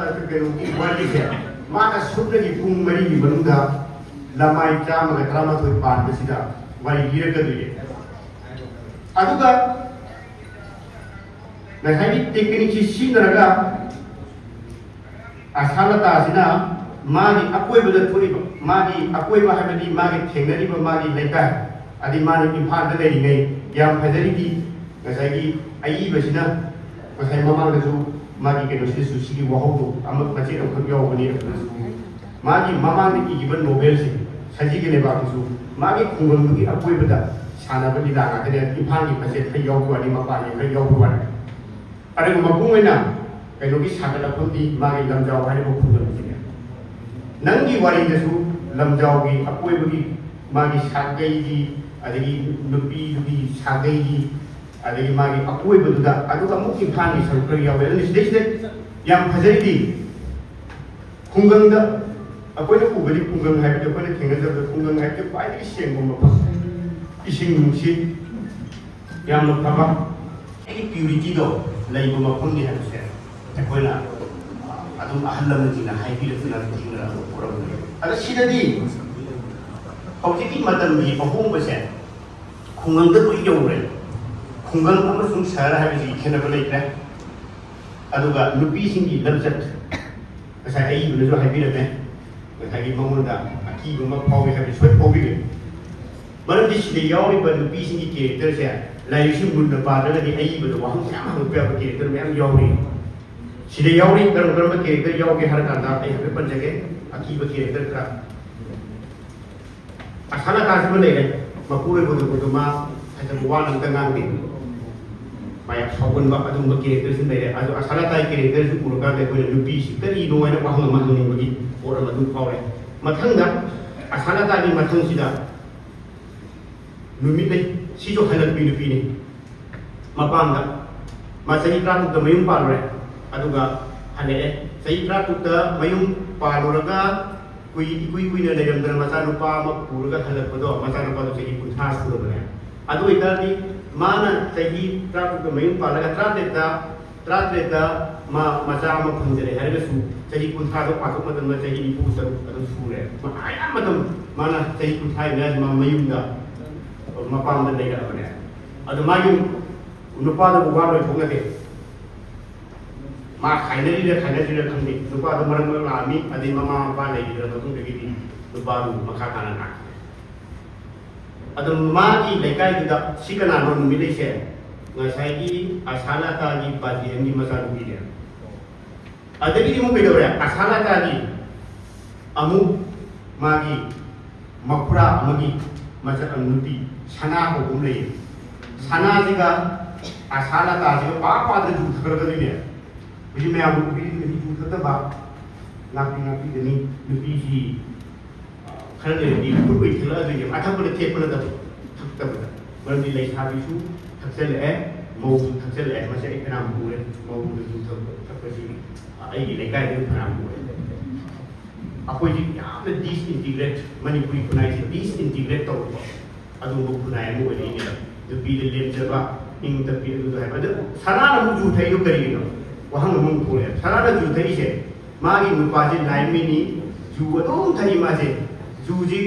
ꯀꯩꯅꯣꯒꯤ ꯋꯥꯔꯤꯁꯦ ꯃꯥꯅ ꯁꯨꯞꯅꯒꯤ ꯄꯨꯡ ꯃꯔꯤꯒꯤ ꯃꯅꯨꯡꯗ ꯂꯃꯥꯏ ꯆꯥꯝꯃꯒ ꯇꯔꯥꯃꯥꯊꯣꯏ ꯄꯥꯟꯕꯁꯤꯗ ꯋꯥꯔꯤ ꯂꯤꯔꯛꯀꯗꯣꯏꯅꯦ꯫ ꯑꯗꯨꯒ ꯉꯁꯥꯏꯒꯤ ꯇꯦꯛꯅꯤꯛꯁꯤ ꯁꯤꯖꯤꯟꯅꯔꯒ ꯑꯁꯥꯂꯇꯥꯁꯤꯅ ꯃꯥꯒꯤ ꯑꯀꯣꯏꯕꯗ ꯊꯣꯛꯏꯕ, ꯃꯥꯒꯤ ꯑꯀꯣꯏꯕ ꯍꯥꯏꯕꯗꯤ ꯃꯥꯒꯤ ꯊꯦꯡꯅꯔꯤꯕ ꯃꯥꯒꯤ ꯂꯩꯀꯥꯏ, ꯑꯗꯩ ꯃꯥꯅ ꯏꯝꯐꯥꯜꯗ ꯂꯩꯔꯤꯉꯩ ꯌꯥꯝ ꯐꯖꯔꯤꯗꯤ ꯉꯁꯥꯏꯒꯤ ꯑꯏꯕꯁꯤꯅ, ꯉꯁꯥꯏ ꯃꯃꯥꯡꯗꯁꯨ ꯃꯥꯒꯤ ꯀꯩꯅꯣꯁꯤꯗꯁꯨ ꯁꯤꯒꯤ ꯋꯥꯍꯧꯗꯣ ꯑꯃ ꯃꯆꯦꯠ ꯑꯃꯈꯛ ꯌꯥꯎꯕꯅꯤ꯫ ꯑꯗꯨꯗꯁꯨ ꯃꯥꯒꯤ ꯃꯃꯥꯡꯗ ꯏꯈꯤꯕ ꯅꯣꯕꯦꯜꯁꯦ, ꯁꯖꯤꯒꯤ ꯂꯩꯕꯥꯛꯇꯁꯨ ꯃꯥꯒꯤ ꯈꯨꯡꯒꯪꯗꯨꯒꯤ ꯑꯀꯣꯏꯕꯗ ꯁꯥꯟꯅꯕ ꯂꯤꯂꯥ ꯉꯥꯛꯇꯅꯦ꯫ ꯏꯝꯐꯥꯜꯒꯤ ꯃꯆꯦꯠ ꯈꯔ ꯌꯥꯎꯕ ꯋꯥꯅꯤ, ꯃꯄꯥꯟꯒꯤ ꯈꯔ ꯌꯥꯎꯕ ꯋꯥꯅꯤ꯫ ꯑꯗꯨꯒ ꯃꯄꯨꯡ ꯑꯣꯏꯅ ꯀꯩꯅꯣꯒꯤ ꯁꯥꯒꯠꯂꯛꯐꯝꯗꯤ ꯃꯥꯒꯤ ꯂꯝꯖꯥꯎ ꯍꯥꯏꯔꯤꯕ ꯈꯨꯡꯒꯪꯁꯤꯅꯦ꯫ ꯅꯪꯒꯤ ꯋꯥꯔꯤꯗꯁꯨ ꯂꯝꯖꯥꯎꯒꯤ ꯑꯀꯣꯏꯕꯒꯤ ꯃꯥꯒꯤ ꯁꯥꯒꯩꯒꯤ, ꯑꯗꯒꯤ ꯅꯨꯄꯤꯗꯨꯒꯤ ꯁꯥꯒꯩꯒꯤ, ꯑꯗꯒꯤ ꯃꯥꯒꯤ ꯑꯀꯣꯏꯕꯗꯨꯗ, ꯑꯗꯨꯒ ꯑꯃꯨꯛ ꯏꯝꯐꯥꯜꯒꯤ ꯁꯔꯨꯛ ꯈꯔ ꯌꯥꯎꯋꯦ꯫ ꯑꯗꯨꯅ ꯁꯤꯗꯩꯁꯤꯗ ꯌꯥꯝ ꯐꯖꯔꯤꯗꯤ ꯈꯨꯡꯒꯪꯗ, ꯑꯩꯈꯣꯏꯅ ꯎꯕꯗꯤ ꯈꯨꯡꯒꯪ ꯍꯥꯏꯕꯗꯤ ꯑꯩꯈꯣꯏꯅ ꯊꯦꯡꯅꯖꯕꯗ ꯈꯨꯡꯒꯪ ꯍꯥꯏꯕꯗꯤ ꯈ꯭ꯋꯥꯏꯗꯒꯤ ꯁꯦꯡꯕ ꯃꯐꯝ, ꯏꯁꯤꯡ ꯅꯨꯡꯁꯤꯠ ꯌꯥꯝꯅ ꯐꯕ, ꯑꯩꯒꯤ ꯄ꯭ꯌꯨꯔꯤꯇꯤꯗꯣ ꯂꯩꯕ ꯃꯐꯝꯅꯤ ꯍꯥꯏꯕꯁꯦ ꯑꯩꯈꯣꯏꯅ, ꯑ, ꯑꯗꯨꯝ ꯑꯍꯜ ꯂꯃꯟꯁꯤꯡꯅ ꯍꯥꯏꯕꯤꯔꯛꯇꯨꯅ ꯊꯦꯡꯅꯔꯛꯄ ꯄꯣꯠ ꯑꯃꯅꯤ꯫ ꯑꯗ ꯁꯤꯗꯗꯤ ꯍꯧꯖꯤꯛꯀꯤ ꯃꯇꯝꯒꯤ ꯑꯍꯣꯡꯕꯁꯦ ꯈꯨꯡꯒꯪꯗ ꯂꯣꯏ ꯌꯧꯔꯦ꯫ ꯈꯨꯡꯒꯪ ꯑꯃꯁꯨꯡ ꯁꯍꯔ ꯍꯥꯏꯕꯁꯤ ꯈꯦꯠꯅꯕ ꯂꯩꯇ꯭ꯔꯦ꯫ ꯑꯗꯨꯒ ꯅꯨꯄꯤꯁꯤꯡꯒꯤ ꯂꯝꯆꯠ, ꯉꯁꯥꯏ ꯑꯏꯕꯅꯁꯨ ꯍꯥꯏꯕꯤꯔꯝꯃꯦ, ꯉꯁꯥꯏꯒꯤ ꯃꯉꯣꯟꯗ ꯑꯀꯤꯕ ꯑꯃ ꯐꯥꯎꯏ ꯍꯥꯏꯕ ꯁꯣꯏ ꯐꯥꯎꯕꯤꯔꯦ꯫ ꯃꯔꯝꯗꯤ ꯁꯤꯗ ꯌꯥꯎꯔꯤꯕ ꯅꯨꯄꯤꯁꯤꯡꯒꯤ ꯀꯦꯔꯦꯛꯇꯔꯁꯦ ꯂꯥꯏꯔꯤꯛꯁꯤ ꯃꯨꯟꯅ ꯄꯥꯗ꯭ꯔꯒꯗꯤ ꯑꯏꯕꯗ ꯋꯥꯍꯪ ꯃꯌꯥꯝ ꯍꯪꯉꯛꯄ ꯌꯥꯕ ꯀꯦꯔꯦꯛꯇꯔ ꯃꯌꯥꯝ ꯌꯥꯎꯔꯤ꯫ ꯁꯤꯗ ꯌꯥꯎꯔꯤ, ꯀꯔꯝ ꯀꯔꯝꯕ ꯀꯦꯔꯦꯛꯇꯔ ꯌꯥꯎꯒꯦ ꯍꯥꯏꯔ ꯀꯥꯟꯗ ꯑꯩ ꯍꯥꯏꯐꯦꯠ ꯄꯟꯖꯒꯦ, ꯑꯀꯤꯕ ꯀꯦꯔꯦꯛꯇꯔ ꯈꯔ꯫ ꯑꯁꯥꯂꯇꯥꯁꯤꯃ ꯂꯩꯔꯦ, ꯃꯄꯨꯔꯣꯏꯕꯗꯨꯕꯨꯗꯨ ꯃꯥ ꯐꯖꯕ ꯋꯥ ꯑꯝꯇ ꯉꯥꯡꯗꯦ, ꯃꯥ ꯌꯥꯝ ꯁꯥꯎꯒꯟꯕ ꯑꯗꯨꯒꯨꯝꯕ ꯀꯦꯔꯦꯛꯇꯔꯁꯤꯃ ꯂꯩꯔꯦ꯫ ꯑꯗꯣ ꯑꯁꯥꯂꯇꯥꯒꯤ ꯀꯦꯔꯦꯛꯇꯔꯁꯤ ꯎꯔꯀꯥꯟꯗ ꯑꯩꯈꯣꯏꯅ ꯅꯨꯄꯤꯁꯤ ꯀꯔꯤꯅꯣ ꯍꯥꯏꯅ ꯋꯥꯍꯪ ꯑꯃ ꯍꯪꯅꯤꯡꯕꯒꯤ ꯄꯣꯠ ꯑꯃ ꯑꯗꯨꯝ ꯐꯥꯎꯔꯦ꯫ ꯃꯊꯪꯗ ꯑꯁꯥꯂꯇꯥꯒꯤ ꯃꯊꯪꯁꯤꯗ ꯅꯨꯃꯤꯠꯂꯩ, ꯁꯤꯁꯨ ꯍꯜꯂꯛꯄꯤ ꯅꯨꯄꯤꯅꯤ꯫ ꯃꯄꯥꯝꯗ ꯃꯥ ꯆꯍꯤ ꯇꯔꯥꯇꯔꯨꯛꯇ ꯃꯌꯨꯝ ꯄꯥꯜꯂꯨꯔꯦ꯫ ꯑꯗꯨꯒ ꯍꯜꯂꯛꯑꯦ꯫ ꯆꯍꯤ ꯇꯔꯥꯇꯔꯨꯛꯇ ꯃꯌꯨꯝ ꯄꯥꯜꯂꯨꯔꯒ ꯀꯨꯏ ꯏꯀꯨꯏ ꯀꯨꯏꯅ ꯂꯩꯔꯝꯗꯅ ꯃꯆꯥꯅꯨꯄꯥ ꯑꯃ ꯄꯨꯔꯒ ꯍꯜꯂꯛꯄꯗꯣ, ꯃꯆꯥꯅꯨꯄꯥꯗꯣ ꯆꯍꯤ ꯀꯨꯟꯊ꯭ꯔꯥ ꯁꯨꯔꯕꯅꯦ꯫ ꯑꯗꯨ ꯑꯣꯏꯇꯥꯔꯗꯤ ꯃꯥꯅ ꯆꯍꯤ ꯇꯔꯥꯇꯔꯨꯛꯇ ꯃꯌꯨꯝ ꯄꯥꯜꯂꯒ ꯇꯔꯥꯇꯔꯦꯠꯇ ꯇꯔꯥꯇꯔꯦꯠꯇ ꯃꯥ ꯃꯆꯥ ꯑꯃ ꯐꯪꯖꯔꯦ ꯍꯥꯏꯔꯒꯁꯨ, ꯆꯍꯤ ꯀꯨꯟꯊ꯭ꯔꯥꯗꯣ ꯄꯥꯊꯣꯛ ꯃꯇꯝꯗ ꯆꯍꯤ ꯅꯤꯐꯨ ꯇꯔꯨꯛ ꯑꯗꯨꯝ ꯁꯨꯔꯦ꯫ ꯃꯥ ꯑꯌꯥꯝꯕ ꯃꯇꯝ ꯃꯥꯅ ꯆꯍꯤ ꯀꯨꯟꯊ꯭ꯔꯥ ꯃꯌꯥꯁꯤ ꯃꯥ ꯃꯌꯨꯝꯗ, ꯃꯄꯥꯝꯗ ꯂꯩꯔꯛꯑꯕꯅꯦ꯫ ꯑꯗꯣ ꯃꯥꯒꯤ ꯅꯨꯄꯥꯗꯨꯕꯨ ꯋꯥ ꯂꯣꯏꯊꯣꯛꯅꯗꯦ꯫ ꯃꯥ ꯈꯥꯏꯅꯔꯤꯔ ꯈꯥꯏꯅꯗ꯭ꯔꯤꯔ ꯈꯪꯗꯦ, ꯅꯨꯄꯥꯗꯣ ꯃꯔꯛ ꯃꯔꯛ ꯂꯥꯛꯑꯝꯃꯤ, ꯑꯗꯩ ꯃꯃꯥ ꯃꯄꯥ ꯂꯩꯈꯤꯗ꯭ꯔ ꯃꯇꯨꯡꯗꯒꯤꯗꯤ ꯅꯨꯄꯥꯗꯨ ꯃꯈꯥ ꯇꯥꯅ ꯂꯥꯛꯈꯤꯗ꯭ꯔꯦ꯫ ꯑꯗꯣ ꯃꯥꯒꯤ ꯂꯩꯀꯥꯏꯗꯨꯗ ꯁꯤ ꯀꯅꯥꯅꯣ ꯅꯨꯃꯤꯠ ꯂꯩꯁꯦ? ꯉꯁꯥꯏꯒꯤ ꯑꯁꯥꯂꯥꯇꯥꯒꯤ ꯕꯥꯖꯤꯍꯟꯒꯤ ꯃꯆꯥꯅꯨꯄꯤꯅꯦ꯫ ꯑꯗꯒꯤꯗꯤ ꯑꯃꯨꯛ ꯀꯩꯗꯧꯔꯦ? ꯑꯁꯥꯂꯥꯇꯥꯒꯤ ꯑꯃꯨꯛ ꯃꯥꯒꯤ ꯃꯈꯨꯔꯥ ꯑꯃꯒꯤ ꯃꯆꯥ ꯅꯨꯄꯤ ꯁꯅꯥ ꯀꯧꯕ ꯑꯃ ꯂꯩꯌꯦ꯫ ꯁꯅꯥꯁꯤꯒ ꯑꯁꯥꯂꯥꯇꯥꯁꯤꯒ ꯄꯥ ꯄꯥꯗꯅ ꯌꯨ ꯊꯛꯀꯗꯣꯏꯅꯦ꯫ ꯍꯧꯖꯤꯛ ꯃꯌꯥꯝ ꯅꯨꯄꯤꯁꯤꯡꯅꯗꯤ ꯌꯨ ꯊꯛꯇꯕ ꯉꯥꯛꯄꯤ ꯉꯥꯛꯄꯤꯒꯅꯤ꯫ ꯅꯨꯄꯤꯁꯤ ꯈꯔ ꯂꯩꯔꯗꯤ ꯈꯨꯠ ꯑꯣꯏꯅ ꯊꯤꯜꯂꯛꯑꯗꯣꯏꯅꯦꯕ꯫ ꯑꯊꯛꯄꯗ ꯊꯦꯛꯄ ꯅꯠꯇꯕ, ꯊꯛꯇꯕꯗ꯫ ꯃꯔꯝꯗꯤ ꯂꯩꯁꯥꯕꯤꯁꯨ ꯊꯛꯆꯜꯂꯛꯑꯦ, ꯃꯧꯁꯨ ꯊꯛꯆꯜꯂꯛꯑꯦ꯫ ꯃꯁꯤ ꯑꯩ ꯐꯅꯌꯥꯝ ꯎꯔꯦ, ꯃꯧꯅ ꯌꯨ ꯊꯛꯄ, ꯊꯛꯄꯁꯤ ꯑꯩꯒꯤ ꯂꯩꯀꯥꯏꯗ ꯐꯅꯌꯥꯝ ꯎꯔꯦ꯫ ꯑꯩꯈꯣꯏꯁꯤ ꯌꯥꯝꯅ disintegrate, ꯃꯅꯤꯄꯨꯔꯤ ꯈꯨꯟꯅꯥꯏꯁꯤ disintegrate ꯇꯧꯔꯛꯄ ꯑꯗꯨꯒꯨꯝꯕ ꯈꯨꯟꯅꯥꯏ ꯑꯃ ꯑꯣꯏꯔꯛꯏꯅꯦꯕ꯫ ꯅꯨꯄꯤꯗ ꯂꯦꯝꯖꯕ, ꯏꯪ ꯇꯞꯄꯤ, ꯑꯗꯨꯗ ꯍꯥꯏꯕ꯫ ꯑꯗꯨ ꯁꯅꯥꯅ ꯑꯃꯨꯛ ꯌꯨ ꯊꯛꯏꯗꯣ ꯀꯔꯤꯒꯤꯅꯣ? ꯋꯥꯍꯪ ꯑꯃꯃꯨꯛ ꯊꯣꯛꯂꯛꯑꯦ꯫ ꯁꯅꯥꯅ ꯌꯨ ꯊꯛꯏꯁꯦ, ꯃꯥꯒꯤ ꯅꯨꯄꯥꯁꯦ ꯂꯥꯏꯔꯃꯤꯅꯤ, ꯌꯨ ꯑꯗꯨꯝ ꯊꯛꯏ ꯃꯥꯁꯦ꯫ ꯌꯨꯁꯤ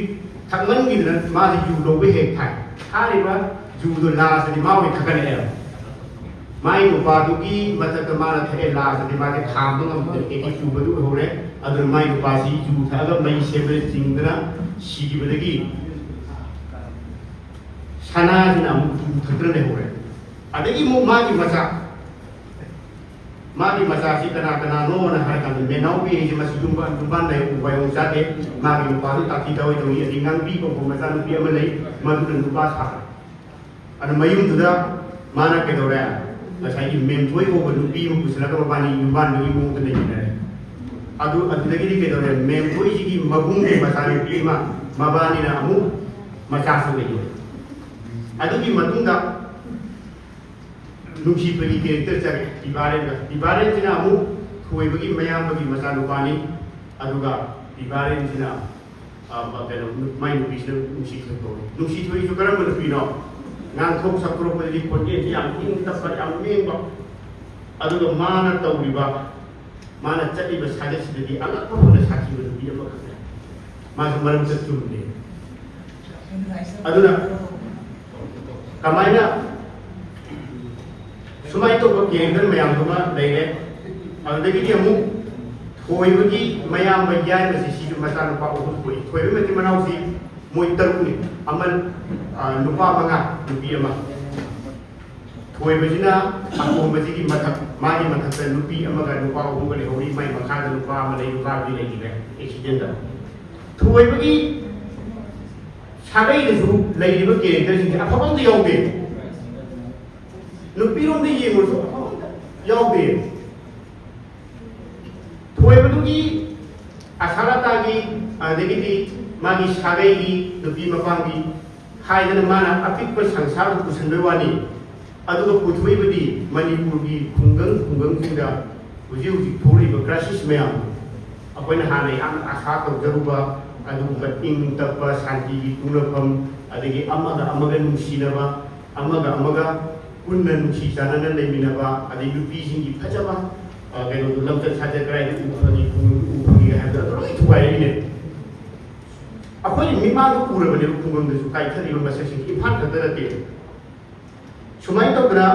ꯊꯛꯃꯟꯈꯤꯗꯅ ꯃꯥꯁꯦ ꯌꯨ ꯂꯧꯕ ꯍꯦꯛ ꯊꯥꯏ꯫ ꯊꯥꯔꯤꯕ ꯌꯨꯗꯣ ꯂꯥꯁꯇꯗꯤ ꯃꯥ ꯑꯣꯏꯅ ꯊꯛꯀꯠꯂꯛꯑꯦꯕ꯫ ꯃꯥꯏ ꯅꯨꯄꯥꯗꯨꯒꯤ ꯃꯊꯛꯇ ꯃꯥꯅ ꯊꯛꯑꯦ, ꯂꯥꯁꯇꯗꯤ ꯃꯥꯁꯦ ꯈꯥꯝꯕ ꯉꯝꯗꯅ ꯑꯦꯗꯤꯛ ꯆꯨꯕꯗꯨ ꯑꯣꯏꯍꯧꯔꯦ꯫ ꯑꯗꯨꯅ ꯃꯥꯏ ꯅꯨꯄꯥꯁꯤ ꯌꯨ ꯊꯛꯑꯒ ꯃꯩ ꯁꯦꯝꯕꯗ ꯆꯤꯡꯗꯅ ꯁꯤꯈꯤꯕꯗꯒꯤ ꯁꯅꯥꯁꯤꯅ ꯑꯃꯨꯛ ꯌꯨ ꯊꯛꯇꯅ ꯂꯩꯍꯧꯔꯦ꯫ ꯑꯗꯒꯤ ꯑꯃꯨꯛ ꯃꯥꯒꯤ ꯃꯆꯥ, ꯃꯥꯒꯤ ꯃꯆꯥꯁꯤ ꯀꯅꯥ ꯀꯅꯥꯅꯣꯅ ꯍꯥꯏꯔ ꯀꯥꯟꯗ, ꯃꯦꯅꯥꯎꯕꯤ ꯍꯥꯏꯁꯤ ꯃꯁꯤ ꯌꯨꯝꯕꯥꯟ, ꯌꯨꯝꯕꯥꯟ ꯂꯩ, ꯎꯕꯥꯏ ꯑꯃꯨꯛ ꯆꯥꯗꯦ꯫ ꯃꯥꯒꯤ ꯅꯨꯄꯥꯗꯨ ꯇꯥꯊꯤ ꯇꯥꯑꯣꯏ ꯇꯧꯏ꯫ ꯑꯗꯩ ꯉꯥꯡꯕꯤ ꯀꯧꯕ ꯃꯆꯥꯅꯨꯄꯤ ꯑꯃ ꯂꯩ, ꯃꯗꯨꯅ ꯅꯨꯄꯥ ꯁꯥꯔꯦ꯫ ꯑꯗꯨ ꯃꯌꯨꯝꯗꯨꯗ ꯃꯥꯅ ꯀꯩꯗꯧꯔꯦ? ꯉꯁꯥꯏꯒꯤ ꯃꯦꯝꯊꯣꯏ ꯀꯧꯕ ꯅꯨꯄꯤ ꯑꯃ ꯄꯨꯁꯤꯜꯂꯒ ꯃꯕꯥꯅꯤ ꯌꯨꯝꯕꯥꯟꯗꯨꯒꯤ ꯃꯑꯣꯡꯗ ꯂꯩꯃꯤꯟꯅꯔꯦ꯫ ꯑꯗꯨ, ꯑꯗꯨꯗꯒꯤꯗꯤ ꯀꯩꯗꯧꯔꯦ? ꯃꯦꯝꯊꯣꯏꯁꯤꯒꯤ ꯃꯕꯨꯡꯒꯤ ꯃꯆꯥꯅꯨꯄꯤ ꯑꯃ, ꯃꯕꯥꯅꯤꯅ ꯑꯃꯨꯛ ꯃꯆꯥꯁꯨ ꯂꯩꯌꯣ꯫ ꯑꯗꯨꯒꯤ ꯃꯇꯨꯡꯗ ꯅꯨꯡꯁꯤꯠꯄꯒꯤ ꯀꯦꯔꯦꯛꯇꯔ ꯆꯪꯉꯦ ꯄꯤꯕꯥꯔꯦꯟꯗ꯫ ꯄꯤꯕꯥꯔꯦꯟꯁꯤꯅ ꯑꯃꯨꯛ ꯊꯣꯏꯕꯒꯤ ꯃꯌꯥꯝꯕꯒꯤ ꯃꯆꯥꯅꯨꯄꯥꯅꯤ꯫ ꯑꯗꯨꯒ ꯄꯤꯕꯥꯔꯦꯟꯁꯤꯅ ꯀꯩꯅꯣ, ꯃꯥꯏ ꯅꯨꯄꯤꯁꯤꯅ ꯅꯨꯡꯁꯤꯊꯣꯏ ꯀꯧꯏ꯫ ꯅꯨꯡꯁꯤꯊꯣꯏꯁꯨ ꯀꯔꯝꯕ ꯅꯨꯄꯤꯅꯣ? ꯉꯥꯡꯊꯣꯛ ꯁꯛꯇꯣꯔꯛꯄꯗꯗꯤ ꯈꯣꯟꯖꯦꯜꯁꯤ ꯌꯥꯝ ꯏꯪ ꯇꯞꯄ, ꯌꯥꯝ ꯂꯦꯡꯕ꯫ ꯑꯗꯨꯒ ꯃꯥꯅ ꯇꯧꯔꯤꯕ, ꯃꯥꯅ ꯆꯠꯂꯤꯕ ꯁꯥꯖꯠꯁꯤꯗꯗꯤ ꯑꯉꯛꯄ ꯐꯪꯅ ꯁꯥꯊꯤꯕ ꯅꯨꯄꯤ ꯑꯃꯈꯛꯅꯦ꯫ ꯃꯥꯁꯨ ꯃꯔꯝ ꯆꯠ ꯆꯨꯝꯗꯦ꯫ ꯑꯗꯨꯅ ꯀꯃꯥꯏꯅ ꯁꯨꯃꯥꯏꯅ ꯇꯧꯕ ꯀꯦꯔꯦꯛꯇꯔ ꯃꯌꯥꯝꯗꯨꯃ ꯂꯩꯔꯦ꯫ ꯑꯗꯨꯗꯒꯤꯗꯤ ꯑꯃꯨꯛ ꯊꯣꯏꯕꯒꯤ ꯃꯌꯥꯝꯕ ꯌꯥꯏꯃꯁꯤ, ꯁꯤꯁꯨ ꯃꯆꯥꯅꯨꯄꯥ ꯑꯍꯨꯝ ꯄꯣꯛꯏ꯫ ꯊꯣꯏꯕꯒꯤ ꯃꯆꯤꯟ ꯃꯅꯥꯎꯁꯤ ꯃꯣꯏ ꯇꯔꯨꯛꯅꯤ꯫ ꯑꯃ, ꯑ, ꯅꯨꯄꯥ ꯃꯉꯥ, ꯅꯨꯄꯤ ꯑꯃ꯫ ꯊꯣꯏꯕꯁꯤꯅ ꯑꯇꯣꯝꯕꯁꯤꯒꯤ ꯃꯊꯛ, ꯃꯥꯒꯤ ꯃꯊꯛꯇ ꯅꯨꯄꯤ ꯑꯃꯒ ꯅꯨꯄꯥ ꯑꯍꯨꯝꯒ ꯂꯩꯍꯧꯔꯤ꯫ ꯃꯥꯒꯤ ꯃꯈꯥꯗ ꯅꯨꯄꯥ ꯑꯃ ꯂꯩ, ꯅꯨꯄꯥꯗꯨꯗꯤ ꯂꯩꯈꯤꯗ꯭ꯔꯦ ꯑꯦꯛꯁꯤꯗꯦꯟꯗ꯫ ꯊꯣꯏꯕꯒꯤ ꯁꯥꯒꯩꯗꯁꯨ ꯂꯩꯔꯤꯕ ꯀꯦꯔꯦꯛꯇꯔꯁꯤꯡꯁꯦ ꯑꯐꯕ ꯑꯝꯇ ꯌꯥꯎꯗꯦ꯫ ꯅꯨꯄꯤꯔꯣꯝꯗ ꯌꯦꯡꯉꯨꯔꯁꯨ ꯑꯐꯕ ꯑꯝꯇ ꯌꯥꯎꯗꯦ꯫ ꯊꯣꯏꯕꯗꯨꯒꯤ ꯑꯁꯥꯂꯇꯥꯒꯤ, ꯑꯗꯒꯤꯗꯤ ꯃꯥꯒꯤ ꯁꯥꯒꯩꯒꯤ ꯅꯨꯄꯤ ꯃꯄꯥꯝꯒꯤ ꯍꯥꯏꯗꯅ ꯃꯥꯅ ꯑꯄꯤꯛꯄ ꯁꯪꯁꯥꯔꯗꯨ ꯄꯨꯁꯤꯟꯕꯩ ꯋꯥꯅꯤ꯫ ꯑꯗꯨꯒ ꯄꯨꯊꯣꯛꯏꯕꯗꯤ ꯃꯅꯤꯄꯨꯔꯒꯤ ꯈꯨꯡꯒꯪ ꯈꯨꯡꯒꯪꯁꯤꯡꯗ ꯍꯧꯖꯤꯛ ꯍꯧꯖꯤꯛ ꯊꯣꯛꯂꯤꯕ ꯀ꯭ꯔꯥꯏꯁꯤꯁ ꯃꯌꯥꯝ, ꯑꯩꯈꯣꯏꯅ ꯍꯥꯟꯅ ꯌꯥꯝꯅ ꯑꯁꯥ ꯇꯧꯖꯔꯨꯕ ꯑꯗꯨꯒꯨꯝꯕ ꯏꯪ ꯇꯞꯄ, ꯁꯥꯟꯇꯤꯒꯤ ꯇꯨꯡꯂꯛꯐꯝ, ꯑꯗꯒꯤ ꯑꯃꯒ ꯑꯃꯒ ꯅꯨꯡꯁꯤꯅꯕ, ꯑꯃꯒ ꯑꯃꯒ ꯄꯨꯟꯅ ꯅꯨꯡꯁꯤ ꯆꯥꯟꯅꯅ ꯂꯩꯃꯤꯟꯅꯕ, ꯑꯗꯩ ꯅꯨꯄꯤꯁꯤꯡꯒꯤ ꯐꯖꯕ, ꯑ, ꯀꯩꯅꯣꯗꯣ, ꯂꯝꯆꯠ ꯁꯥꯖꯠ ꯀꯗꯥꯏꯗ ꯎ ꯐꯒꯦ, ꯈꯨꯡꯒꯪꯗ ꯎ ꯐꯒꯦ ꯍꯥꯏꯕꯗꯣ ꯑꯗꯨ ꯂꯣꯏ ꯊꯨꯒꯥꯏꯔꯛꯏꯅꯦ꯫ ꯑꯩꯈꯣꯏꯅ ꯃꯤꯠꯃꯥꯡꯗ ꯎꯔꯕꯅꯦꯕ, ꯈꯨꯡꯒꯪꯗꯁꯨ ꯀꯥꯏꯊꯔꯤꯕ ꯃꯁꯛꯁꯤꯡ ꯏꯝꯐꯥꯜ ꯈꯛꯇ ꯅꯠꯇꯦ꯫ ꯁꯨꯃꯥꯏꯅ ꯇꯧꯗꯅ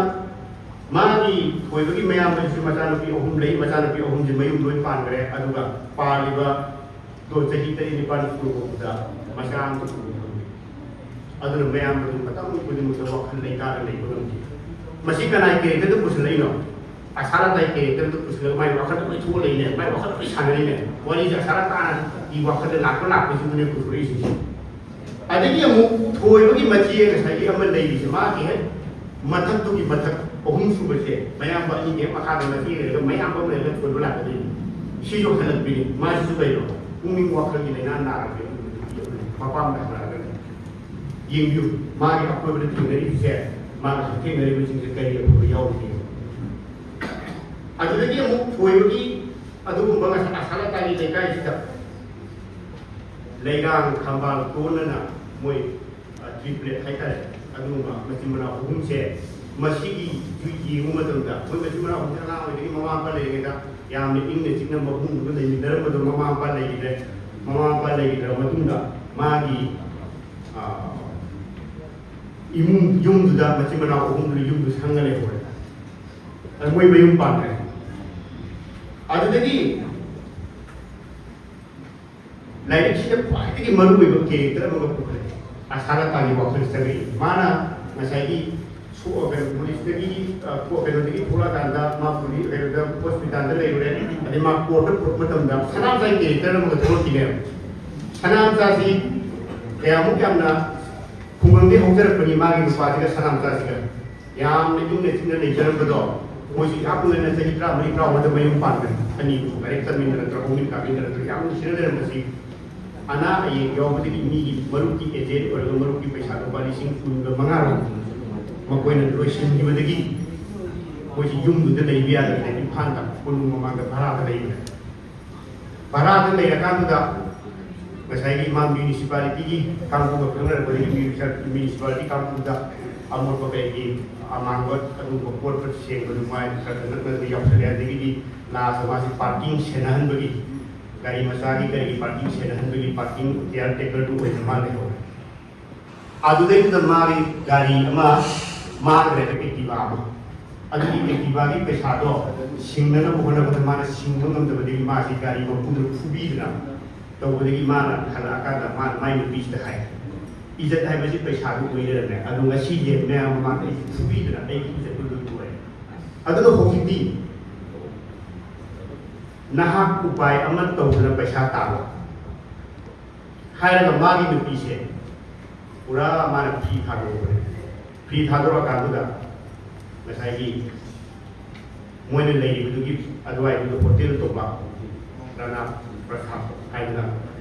ꯃꯥꯒꯤ ꯊꯣꯏꯕꯒꯤ ꯃꯌꯥꯝꯕꯁꯤꯁꯨ ꯃꯆꯥꯅꯨꯄꯤ ꯑꯍꯨꯝ ꯂꯩ꯫ ꯃꯆꯥꯅꯨꯄꯤ ꯑꯍꯨꯝꯁꯦ ꯃꯌꯨꯝ ꯂꯣꯏ ꯄꯥꯟꯈ꯭ꯔꯦ꯫ ꯑꯗꯨꯒ ꯄꯥꯜꯂꯤꯕ ꯗꯣ ꯆꯍꯤ ꯇꯔꯦꯠ ꯅꯤꯄꯥꯜ ꯁꯨꯔꯕ ꯐꯥꯎꯕꯗ ꯃꯆꯥ ꯑꯃꯇ ꯄꯣꯛꯄ ꯐꯪꯗꯦ꯫ ꯑꯗꯨꯅ ꯃꯌꯥꯝꯕꯗꯨ ꯃꯇꯝ ꯈꯨꯗꯤꯡꯃꯛꯇ ꯋꯥꯈꯜ ꯂꯩꯇꯥꯅ ꯂꯩꯕ ꯉꯝꯗꯦ꯫ ꯃꯁꯤ ꯀꯅꯥꯒꯤ ꯀꯦꯔꯦꯛꯇꯔꯗ ꯄꯨꯁꯤꯜꯂꯛꯏꯅꯣ? ꯑꯁꯥꯂꯇꯥꯒꯤ ꯀꯦꯔꯦꯛꯇꯔꯗ ꯄꯨꯁꯤꯜꯂꯒ ꯃꯥꯏ ꯋꯥꯈꯜꯗ ꯂꯣꯏ ꯊꯣꯛꯑ ꯂꯩꯅꯦ, ꯃꯥꯏ ꯋꯥꯈꯜꯗ ꯂꯣꯏ ꯁꯥꯟꯅꯔꯤꯅꯦ꯫ ꯋꯥꯔꯤꯁꯦ ꯑꯁꯥꯂꯇꯥꯒꯤ ꯋꯥꯈꯜꯗ ꯂꯥꯛꯄ ꯂꯥꯛꯄꯁꯤꯡꯗꯨꯅꯦ ꯄꯨꯊꯣꯔꯛꯏꯁꯤꯡꯁꯦ꯫ ꯑꯗꯒꯤ ꯑꯃꯨꯛ ꯊꯣꯏꯕꯒꯤ ꯃꯆꯦ ꯉꯁꯥꯏꯒꯤ ꯑꯃ ꯂꯩꯔꯤꯁꯦ, ꯃꯥꯒꯤ ꯍꯦꯛ ꯃꯊꯛꯇꯨꯒꯤ ꯃꯊꯛ ꯑꯍꯨꯝ ꯁꯨꯕꯁꯦ, ꯃꯌꯥꯝꯕ ꯑꯅꯤꯒꯤ ꯍꯦꯛ ꯃꯈꯥꯗ ꯃꯆꯦ ꯂꯩꯔꯒ ꯃꯌꯥꯝꯕ ꯑꯃ ꯂꯩꯔꯒ ꯊꯣꯏꯕ ꯂꯥꯛꯀꯗꯣꯏꯅꯤ꯫ ꯁꯤꯁꯨ ꯍꯜꯂꯛꯄꯤꯅꯤ꯫ ꯃꯥꯁꯤꯁꯨ ꯀꯩꯅꯣ, ꯄꯨꯛꯅꯤꯡ ꯋꯥꯈꯜꯒꯤ ꯂꯥꯏꯅꯥ ꯅꯥꯔꯛꯄ ꯃꯄꯥꯝꯗ ꯍꯜꯂꯛꯑꯒꯅꯤ꯫ ꯌꯦꯡꯕꯤꯌꯨ, ꯃꯥꯒꯤ ꯑꯀꯣꯏꯕꯗ ꯊꯦꯡꯅꯔꯤꯕꯁꯦ, ꯃꯥꯅ ꯊꯦꯡꯅꯔꯤꯕꯁꯤꯡꯁꯦ ꯀꯔꯤ ꯑꯐꯕ ꯌꯥꯎꯔꯤꯒꯦ? ꯑꯗꯨꯗꯒꯤ ꯑꯃꯨꯛ ꯊꯣꯏꯕꯒꯤ ꯑꯗꯨꯒꯨꯝꯕ ꯉꯁꯥꯏ ꯑꯁꯥꯂꯇꯥꯒꯤ ꯂꯩꯀꯥꯏꯁꯤꯗ ꯂꯩꯔꯥꯡ ꯈꯝꯕꯥꯜ ꯇꯣꯟꯅꯅ ꯃꯣꯏ, ꯑ, ꯇ꯭ꯔꯤꯄ꯭ꯂꯦꯠ ꯍꯥꯏꯇꯥꯔꯦ, ꯑꯗꯨꯒꯨꯝꯕ ꯃꯆꯤꯟ ꯃꯅꯥꯎ ꯑꯍꯨꯝꯁꯦ, ꯃꯁꯤꯒꯤ ꯌꯦꯡꯕ ꯃꯇꯝꯗ ꯃꯣꯏ ꯃꯆꯤꯟ ꯃꯅꯥꯎ ꯑꯍꯨꯝꯁꯦ ꯑꯉꯥꯡ ꯑꯣꯏꯔꯤꯉꯩꯗꯒꯤ ꯃꯃꯥ ꯃꯄꯥ ꯂꯩꯔꯤꯉꯩꯗ ꯌꯥꯝꯅ ꯏꯪꯅ ꯆꯤꯛꯅ ꯃꯕꯨꯡꯗꯨꯒ ꯂꯩꯃꯤꯟꯅꯔꯝꯕꯗꯣ, ꯃꯃꯥ ꯃꯄꯥ ꯂꯩꯈꯤꯗ꯭ꯔꯦ꯫ ꯃꯃꯥ ꯃꯄꯥ ꯂꯩꯈꯤꯗ꯭ꯔ ꯃꯇꯨꯡꯗ ꯃꯥꯒꯤ, ꯑ, ꯏꯃꯨꯡ, ꯌꯨꯝꯗꯨꯗ ꯃꯆꯤꯟ ꯃꯅꯥꯎ ꯑꯍꯨꯝꯗꯨꯅ ꯌꯨꯝꯗꯨ ꯁꯪꯉ ꯂꯩꯍꯧꯔꯦ꯫ ꯑꯗ ꯃꯣꯏ ꯃꯌꯨꯝ ꯄꯥꯟꯈ꯭ꯔꯦ꯫ ꯑꯗꯨꯗꯒꯤ ꯂꯥꯏꯔꯤꯛꯁꯤꯗ ꯈ꯭ꯋꯥꯏꯗꯒꯤ ꯃꯔꯨꯑꯣꯏꯕ ꯀꯦꯔꯦꯛꯇꯔ ꯑꯃꯒ ꯄꯨꯈꯠꯂꯛꯑꯦ꯫ ꯑꯁꯥꯂꯇꯥꯒꯤ ꯋꯥꯈꯜ ꯆꯪꯉꯛꯏ꯫ ꯃꯥꯅ ꯉꯁꯥꯏꯒꯤ ꯁꯣ-, ꯀꯩꯅꯣ, ꯄꯨꯂꯤꯁꯇꯒꯤ, ꯑ, ꯀꯣ-, ꯀꯩꯅꯣꯗꯒꯤ ꯊꯣꯛꯂꯛꯑꯀꯥꯟꯗ ꯃꯥ ꯄꯨꯂꯤ-, ꯀꯩꯅꯣꯗ ꯍꯣꯁꯄꯤꯇꯥꯜꯗ ꯂꯩꯔꯨꯔꯦ꯫ ꯑꯗꯩ ꯃꯥ ꯀꯣꯔꯠꯇ ꯄꯨꯔꯛꯄ ꯃꯇꯝꯗ ꯁꯅꯥꯃꯆꯥꯒꯤ ꯀꯦꯔꯦꯛꯇꯔ ꯑꯃꯒ ꯊꯣꯛꯂꯛꯈꯤꯅꯦꯕ꯫ ꯁꯅꯥꯃꯆꯥꯁꯤ ꯀꯌꯥꯃꯨꯛ ꯌꯥꯝꯅ ꯈꯨꯡꯒꯪꯗꯒꯤ ꯍꯧꯖꯔꯛꯄꯅꯤ ꯃꯥꯒꯤ ꯅꯨꯄꯥꯁꯤꯒ ꯁꯅꯥꯃꯆꯥꯁꯤꯒ꯫ ꯌꯥꯝꯅ ꯏꯪꯅ ꯆꯤꯛꯅ ꯂꯩꯖꯔꯝꯕꯗꯣ, ꯃꯣꯏꯁꯤ ꯌꯥꯝ ꯉꯟꯅ ꯆꯍꯤ ꯇꯔꯥꯃꯔꯤ, ꯇꯔꯥꯃꯉꯥꯗ ꯃꯌꯨꯝ ꯄꯥꯟꯕꯅꯤ꯫ ꯑꯅꯤꯕꯨ ꯂꯥꯏꯔꯤꯛ ꯇꯝꯃꯤꯟꯅꯔꯛꯇ꯭ꯔꯥ, ꯍꯧꯃꯤꯟ ꯀꯥꯃꯤꯟꯅꯔꯛꯇ꯭ꯔꯥ, ꯌꯥꯝ ꯅꯨꯡꯁꯤꯅ ꯂꯩꯔꯝꯕꯁꯤ ꯑꯅꯥ ꯑꯌꯦꯛ ꯌꯥꯎꯕꯗꯒꯤ ꯃꯤꯒꯤ ꯃꯔꯨꯞꯀꯤ ꯑꯦꯖꯦꯟ ꯑꯣꯏꯔꯒ ꯃꯔꯨꯞꯀꯤ ꯄꯩꯁꯥ ꯂꯨꯄꯥ ꯂꯤꯁꯤꯡ ꯀꯨꯟꯒ ꯃꯉꯥꯔꯣꯝ ꯃꯈꯣꯏꯅ ꯂꯣꯏꯁꯤꯟꯈꯤꯕꯗꯒꯤ ꯃꯣꯏꯁꯤ ꯌꯨꯝꯗꯨꯗ ꯂꯩꯕ ꯌꯥꯗꯗꯅ ꯏꯝꯐꯥꯜꯗ ꯀꯣꯅꯨꯡ ꯃꯃꯥꯡꯗ ꯚꯔꯥꯗ ꯂꯩꯕꯅꯦ꯫ ꯚꯔꯥꯗ ꯂꯩꯔꯀꯥꯟꯗꯨꯗ ꯉꯁꯥꯏꯒꯤ ꯃꯥ ꯃ꯭ꯌꯨꯅꯤꯁꯤꯄꯥꯂꯤꯇꯤꯒꯤ ꯀꯥꯡꯕꯨꯒ ꯈꯪꯅꯔꯛꯄꯗꯒꯤ ꯃ꯭ꯌꯨꯅꯤꯁꯤꯄꯥꯂꯤꯇꯤ ꯀꯥꯡꯕꯨꯗ ꯑꯃꯣꯠꯄ ꯀꯩꯒꯤ ꯑꯃꯥꯡꯕ ꯑꯗꯨꯒꯨꯝꯕ ꯀꯣꯠꯄ ꯁꯦꯡꯕ ꯅꯨꯡꯉꯥꯏ ꯈꯔ ꯈꯔ ꯅꯛꯅꯗꯅ ꯌꯥꯎꯁꯜꯂꯦ꯫ ꯑꯗꯒꯤꯗꯤ ꯂꯥꯁꯇ ꯃꯥꯁꯤ ꯄꯥꯔꯀꯤꯡ ꯁꯦꯟꯅꯍꯟꯕꯒꯤ, ꯒꯥꯔꯤ ꯃꯆꯥꯒꯤ ꯀꯔꯤꯒꯤ ꯄꯥꯔꯀꯤꯡ ꯁꯦꯟꯅꯍꯟꯕꯒꯤ ꯄꯥꯔꯀꯤꯡ ꯀꯤꯌꯥꯔ ꯇꯦꯀꯔꯗꯨ ꯑꯣꯏꯅ ꯃꯥ ꯂꯩꯍꯧꯔꯦ꯫ ꯑꯗꯨꯗꯩꯗꯨꯗ ꯃꯥꯒꯤ ꯒꯥꯔꯤ ꯑꯃ ꯃꯥꯡꯈ꯭ꯔꯦꯕ, ꯑꯦꯛꯇꯤꯚꯥ ꯑꯃ꯫ ꯑꯗꯨꯒꯤ ꯑꯦꯛꯇꯤꯚꯥꯒꯤ ꯄꯩꯁꯥꯗꯣ ꯁꯤꯡꯅꯅꯕ ꯍꯣꯠꯅꯕꯗ ꯃꯥꯅ ꯁꯤꯡꯕ ꯉꯝꯗꯕꯗꯒꯤ ꯃꯥꯁꯤ ꯒꯥꯔꯤ ꯃꯄꯨꯗꯨꯅ ꯐꯨꯕꯤꯗꯅ ꯇꯧꯕꯗꯒꯤ ꯃꯥꯅ ꯍꯜꯂꯛꯑꯀꯥꯟꯗ ꯃꯥꯅ ꯃꯥꯏ ꯅꯨꯄꯤꯁꯤꯗ ꯍꯥꯏ, "ꯏꯖꯠ ꯍꯥꯏꯕꯁꯤ ꯄꯩꯁꯥꯗꯨ ꯑꯣꯏ ꯂꯩꯔꯝꯃꯦ꯫ ꯑꯗꯣ ꯉꯁꯤꯁꯦ ꯃꯌꯥꯝ ꯃꯃꯥꯡꯗ ꯑꯩ ꯐꯨꯕꯤꯗꯅ ꯑꯩꯒꯤ ꯏꯖꯠꯇꯨ ꯂꯣꯏ ꯇꯣꯛꯑꯦ꯫ ꯑꯗꯨꯅ ꯍꯧꯖꯤꯛꯇꯤ ꯅꯍꯥꯛ ꯎꯄꯥꯏ ꯑꯃ ꯇꯧꯗꯅ ꯄꯩꯁꯥ ꯇꯥꯜꯂꯣ" ꯍꯥꯏꯔꯒ ꯃꯥꯒꯤ ꯅꯨꯄꯤꯁꯦ ꯄꯨꯔꯥ ꯃꯥꯅ ꯐ꯭ꯔꯤ ꯊꯥꯗꯣꯛꯄꯅꯦ꯫ ꯐ꯭ꯔꯤ ꯊꯥꯗꯣꯔꯛꯑꯀꯥꯟꯗꯨꯗ ꯉꯁꯥꯏꯒꯤ ꯃꯣꯏꯅ ꯂꯩꯔꯤꯕꯗꯨꯒꯤ ꯑꯗꯨꯋꯥꯏꯗꯨꯗ ꯍꯣꯇꯦꯜ ꯇꯧꯕ ꯔꯥꯅꯥ ꯄ꯭ꯔꯁꯥꯗ ꯍꯥꯏꯗꯅ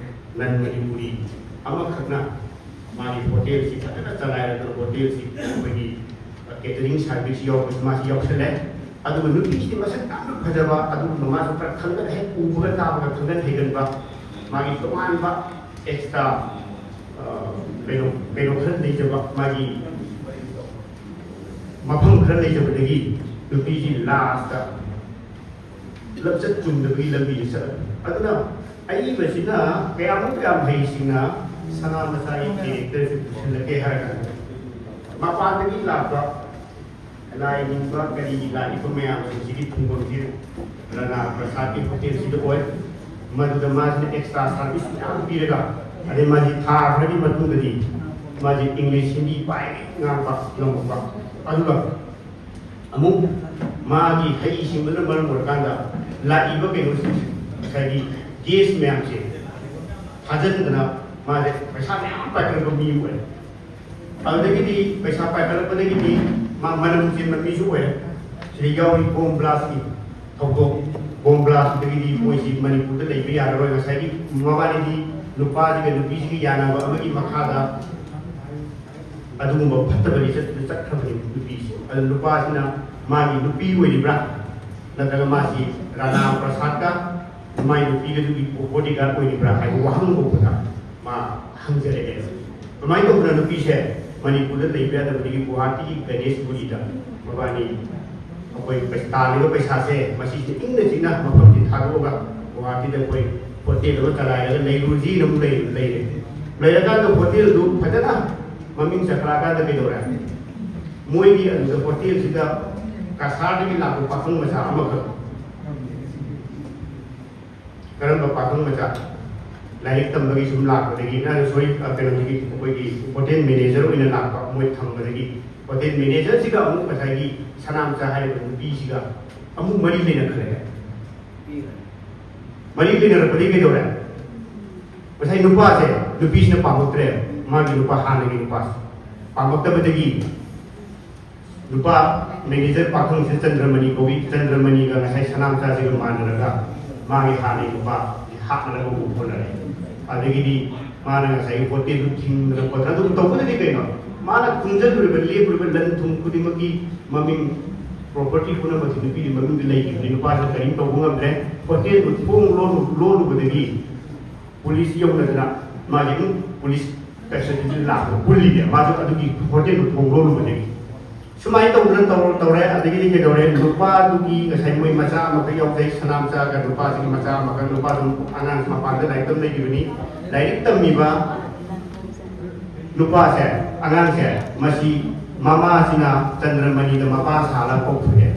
ꯅꯟ ꯃꯅꯤꯄꯨꯔꯤ ꯑꯃꯈꯛꯅ ꯃꯥꯒꯤ ꯍꯣꯇꯦꯜꯁꯤ ꯐꯖꯅ ꯆꯂꯥꯏꯔꯒ ꯍꯣꯇꯦꯜꯁꯤ ꯑꯩꯈꯣꯏꯒꯤ ꯀꯦꯇꯔꯤꯡ ꯁꯥꯔꯚꯤꯁ ꯌꯥꯎꯕꯁꯤ ꯃꯥꯁꯤ ꯌꯥꯎꯁꯜꯂꯦ꯫ ꯑꯗꯨꯒ ꯅꯨꯄꯤꯁꯤꯗꯤ ꯃꯁꯛ ꯌꯥꯝꯅ ꯐꯖꯕ, ꯑꯗꯨꯒꯨꯝꯕ ꯃꯥꯁꯨ ꯈꯔ ꯈꯪꯒꯠ, ꯍꯦꯛ ꯎꯕꯒ ꯇꯥꯕꯒ ꯈꯪꯒꯠ ꯍꯩꯒꯟꯕ, ꯃꯥꯒꯤ ꯇꯣꯉꯥꯟꯕ ꯑꯦꯛꯁꯇ꯭ꯔꯥ ꯀꯩꯅꯣ ꯀꯩꯅꯣ ꯈꯔ ꯂꯩꯖꯕ, ꯃꯥꯒꯤ ꯃꯐꯝ ꯈꯔ ꯂꯩꯖꯕꯗꯒꯤ ꯅꯨꯄꯤꯁꯤ ꯂꯥꯁꯇ ꯂꯝꯆꯠ ꯆꯨꯝꯗꯕꯒꯤ ꯂꯝꯕꯤꯗ ꯆꯠꯂꯛꯄ꯫ ꯑꯗꯨꯅ ꯑꯏꯕꯁꯤꯅ ꯀꯌꯥꯃꯨꯛ ꯌꯥꯝ ꯍꯩꯁꯤꯡꯅ ꯁꯅꯥ ꯃꯆꯥꯒꯤ ꯀꯦꯔꯦꯛꯇꯔꯁꯤ ꯄꯨꯁꯤꯜꯂꯛꯀꯦ ꯍꯥꯏꯔ ꯀꯥꯟꯗ ꯃꯄꯥꯟꯗꯒꯤ ꯂꯥꯛꯄ ꯂꯥꯏ ꯅꯤꯡꯕ ꯀꯔꯤꯒꯤ ꯂꯥꯛꯏꯕ ꯃꯌꯥꯝꯁꯤꯡꯁꯤꯒꯤ ꯊꯨꯡꯐꯝꯁꯤ ꯔꯅꯥ ꯄ꯭ꯔꯁꯥꯗꯀꯤ ꯍꯣꯇꯦꯜꯁꯤꯗ ꯑꯣꯏ꯫ ꯃꯗꯨꯗ ꯃꯥꯁꯤꯅ ꯑꯦꯛꯁꯇ꯭ꯔꯥ ꯁꯥꯔꯚꯤꯁ ꯃꯌꯥꯝ ꯄꯤꯔꯒ, ꯑꯗꯩ ꯃꯥꯁꯤ ꯊꯥ ꯈꯔꯒꯤ ꯃꯇꯨꯡꯗꯗꯤ ꯃꯥꯁꯤ ꯏꯪꯂꯤꯁ, ꯍꯤꯟꯗꯤ ꯄꯥꯏ ꯉꯥꯡꯕ ꯉꯝꯃꯛꯄ꯫ ꯑꯗꯨꯒ ꯑꯃꯨꯛ ꯃꯥꯒꯤ ꯍꯩꯁꯤꯡꯕꯗꯨꯅ ꯃꯔꯝ ꯑꯣꯏꯔꯀꯥꯟꯗ ꯂꯥꯛꯏꯕ ꯀꯩꯅꯣꯁꯤꯡꯁꯦ, ꯉꯁꯥꯏꯒꯤ ꯒꯦꯁ ꯃꯌꯥꯝꯁꯦ ꯊꯥꯖꯟꯗꯅ ꯃꯥꯁꯦ ꯄꯩꯁꯥ ꯃꯌꯥꯝ ꯄꯥꯏꯈꯠꯂꯛꯄ ꯃꯤ ꯑꯃ ꯑꯣꯏꯔꯦ꯫ ꯑꯗꯨꯗꯒꯤꯗꯤ ꯄꯩꯁꯥ ꯄꯥꯏꯈꯠꯂꯛꯄꯗꯒꯤꯗꯤ ꯃꯥ ꯃꯅꯝ ꯆꯦꯟꯕ ꯃꯤꯁꯨ ꯑꯣꯏꯔꯦ꯫ ꯁꯤꯗ ꯌꯥꯎꯔꯤ ꯕꯣꯝ ꯕ꯭ꯂꯥꯁꯀꯤ ꯊꯧꯗꯣꯛ, ꯕꯣꯝ ꯕ꯭ꯂꯥꯁꯇꯒꯤꯗꯤ ꯃꯣꯏꯁꯤ ꯃꯅꯤꯄꯨꯔꯗ ꯂꯩꯕ ꯌꯥꯔꯔꯣꯏ꯫ ꯉꯁꯥꯏꯒꯤ ꯃꯕꯥꯅꯤꯗꯤ ꯅꯨꯄꯥꯁꯤꯒ ꯅꯨꯄꯤꯁꯤꯒ ꯌꯥꯅꯕ ꯑꯃꯒꯤ ꯃꯈꯥꯗ ꯑꯗꯨꯒꯨꯝꯕ ꯐꯠꯇꯕ ꯂꯤꯆꯠꯇꯨꯗ ꯆꯠꯈ꯭ꯔꯕꯅꯤ ꯅꯨꯄꯤꯁꯤ꯫ ꯑꯗꯨ ꯅꯨꯄꯥꯁꯤꯅ ꯃꯥꯒꯤ ꯅꯨꯄꯤ ꯑꯣꯏꯔꯤꯕ꯭ꯔꯥ, ꯅꯠꯇ꯭ꯔꯒ ꯃꯥꯁꯤ ꯔꯥꯅꯥ ꯄ꯭ꯔꯁꯥꯗꯀ ꯃꯥꯒꯤ ꯅꯨꯄꯤꯒꯗꯨꯒꯤ ꯕꯣꯗꯤꯒꯥꯔꯗ ꯑꯣꯏꯔꯤꯕ꯭ꯔꯥ ꯍꯥꯏꯕ ꯋꯥꯍꯪ ꯍꯧꯕꯗ ꯃꯥ ꯍꯪꯖꯔꯛꯑꯦ꯫ ꯑꯗꯨꯃꯥꯏꯅ ꯇꯧꯗꯅ ꯅꯨꯄꯤꯁꯦ ꯃꯅꯤꯄꯨꯔꯗ ꯂꯩꯕ ꯌꯥꯗꯕꯗꯒꯤ ꯒꯨꯋꯥꯍꯥꯇꯤꯒꯤ ꯒꯅꯦꯁꯄꯨꯔꯤꯗ ꯃꯕꯥꯅꯤ ꯑꯩꯈꯣꯏ ꯄꯩ-, ꯇꯥꯜꯂꯤꯕ ꯄꯩꯁꯥꯁꯦ ꯃꯁꯤꯁꯦ ꯏꯪꯅ ꯆꯤꯛꯅ ꯃꯐꯝꯁꯤ ꯊꯥꯗꯣꯛꯑꯒ ꯒꯨꯋꯥꯍꯥꯇꯤꯗ ꯑꯩꯈꯣꯏ ꯍꯣꯇꯦꯜ ꯑꯃ ꯆꯂꯥꯏꯔꯒ ꯂꯩꯔꯨꯁꯤꯅ ꯑꯃꯨꯛ ꯂꯩ-, ꯂꯩꯔꯦ꯫ ꯂꯩꯔꯀꯥꯟꯗ ꯍꯣꯇꯦꯜꯗꯨ ꯐꯖꯅ ꯃꯃꯤꯡ ꯆꯠꯈꯠꯂꯛꯑꯀꯥꯟꯗ ꯀꯩꯗꯧꯔꯦ? ꯃꯣꯏꯒꯤ ꯑꯗꯨꯗ ꯍꯣꯇꯦꯜꯁꯤꯗ ꯀꯁꯥꯔꯗꯒꯤ ꯂꯥꯛꯄ ꯄꯥꯈꯪ ꯃꯆꯥ ꯑꯃꯈꯛ, ꯀꯔꯝꯕ ꯄꯥꯈꯪ ꯃꯆꯥ? ꯂꯥꯏꯔꯤꯛ ꯇꯝꯕꯒꯤ ꯁꯨꯝ ꯂꯥꯛꯄꯗꯒꯤ, ꯑ, ꯁꯣꯔꯤ, ꯑ, ꯀꯩꯅꯣꯗꯒꯤ, ꯑꯩꯈꯣꯏꯒꯤ ꯍꯣꯇꯦꯜ ꯃꯦꯅꯦꯖꯔ ꯑꯣꯏꯅ ꯂꯥꯛꯄ, ꯃꯣꯏ ꯊꯝꯕꯗꯒꯤ ꯍꯣꯇꯦꯜ ꯃꯦꯅꯦꯖꯔꯁꯤꯒ ꯑꯃꯨꯛ ꯉꯁꯥꯏꯒꯤ ꯁꯅꯥꯝꯆꯥ ꯍꯥꯏꯔꯤꯕ ꯅꯨꯄꯤꯁꯤꯒ ꯑꯃꯨꯛ ꯃꯔꯤ ꯂꯩꯅꯈ꯭ꯔꯦ꯫ ꯃꯔꯤ ꯂꯩꯅꯔꯛꯄꯗꯒꯤ ꯀꯩꯗꯧꯔꯦ? ꯉꯁꯥꯏ ꯅꯨꯄꯥꯁꯦ, ꯅꯨꯄꯤꯁꯤꯅ ꯄꯥꯝꯃꯛꯇ꯭ꯔꯦ, ꯃꯥꯒꯤ ꯅꯨꯄꯥ, ꯍꯥꯟꯅꯒꯤ ꯅꯨꯄꯥꯁꯦ ꯄꯥꯝꯃꯛꯇꯕꯗꯒꯤ ꯅꯨꯄꯥ ꯃꯦꯅꯦꯖꯔ ꯄꯥꯈꯪꯁꯤꯗ ꯆꯟꯗ꯭ꯔꯃꯅꯤ ꯀꯧꯏ꯫ ꯆꯟꯗ꯭ꯔꯃꯅꯤꯒ ꯉꯁꯥꯏ ꯁꯅꯥꯝꯆꯥꯁꯤꯒ ꯃꯥꯟꯅꯔꯒ ꯃꯥꯒꯤ ꯍꯥꯟꯅꯒꯤ ꯅꯨꯄꯥ ꯍꯥꯠꯅꯅꯕ ꯍꯣꯠꯅꯔꯦ꯫ ꯑꯗꯒꯤꯗꯤ ꯃꯥꯅ ꯉꯁꯥꯏꯒꯤ ꯍꯣꯇꯦꯜꯗꯨ ꯊꯤꯡꯗꯅ ꯈꯣꯠꯇꯅ ꯑꯗꯨꯝ ꯇꯧꯕꯗꯗꯤ ꯀꯩꯅꯣ? ꯃꯥꯅ ꯈꯨꯝꯖꯜꯂꯨꯔꯤꯕ, ꯂꯦꯞꯄꯨꯔꯤꯕ ꯂꯟ ꯊꯨꯝ ꯈꯨꯗꯤꯡꯃꯛꯀꯤ ꯃꯃꯤꯡ, ꯄ꯭ꯔꯣꯄꯔꯇꯤ ꯄꯨꯝꯅꯃꯛꯁꯤ ꯅꯨꯄꯤꯗꯨꯒꯤ ꯃꯃꯤꯡꯗ ꯂꯩꯈꯤꯕꯅꯤ꯫ ꯅꯨꯄꯥꯁꯤꯅ ꯀꯔꯤꯝ ꯇꯧꯕ ꯉꯝꯗ꯭ꯔꯦ꯫ ꯍꯣꯇꯦꯜꯗꯨ ꯊꯣꯡ ꯂꯣꯜꯂꯨ-, ꯂꯣꯜꯂꯨꯕꯗꯒꯤ ꯄꯨꯂꯤꯁ ꯌꯧꯅꯗꯅ ꯃꯥꯁꯦ ꯑꯗꯨꯝ ꯄꯨꯂꯤꯁ ꯀꯁꯇꯗꯤꯗ ꯂꯥꯛꯄꯗ ꯄꯨꯜꯂꯤꯅꯦ꯫ ꯃꯥꯁꯨ ꯑꯗꯨꯒꯤ ꯍꯣꯇꯦꯜꯗꯨ ꯊꯣꯡ ꯂꯣꯜꯂꯨꯕꯗꯒꯤ꯫ ꯁꯨꯃꯥꯏꯅ ꯇꯧꯗꯅ ꯇꯧꯔ-, ꯇꯧꯔꯦ꯫ ꯑꯗꯒꯤꯗꯤ ꯀꯩꯗꯧꯔꯦ? ꯅꯨꯄꯥꯗꯨꯒꯤ ꯉꯁꯥꯏ ꯃꯣꯏ ꯃꯆꯥ ꯑꯃꯈꯛ ꯌꯥꯎꯖꯩ, ꯁꯅꯥꯝꯆꯥꯒ ꯅꯨꯄꯥꯁꯤꯒꯤ ꯃꯆꯥ ꯑꯃꯈꯛ꯫ ꯅꯨꯄꯥꯗꯨ ꯑꯉꯥꯡꯁꯤ ꯃꯄꯥꯟꯗ ꯂꯥꯏꯔꯤꯛ ꯇꯝ ꯂꯩꯈꯤꯕꯅꯤ꯫ ꯂꯥꯏꯔꯤꯛ ꯇꯝꯃꯤꯕ ꯅꯨꯄꯥꯁꯦ, ꯑꯉꯥꯡꯁꯦ, ꯃꯁꯤ ꯃꯃꯥꯁꯤꯅ ꯆꯟꯗ꯭ꯔꯃꯅꯤꯗ ꯃꯄꯥ ꯁꯥꯍꯜꯂ ꯄꯣꯛꯊꯣꯛꯑꯦ꯫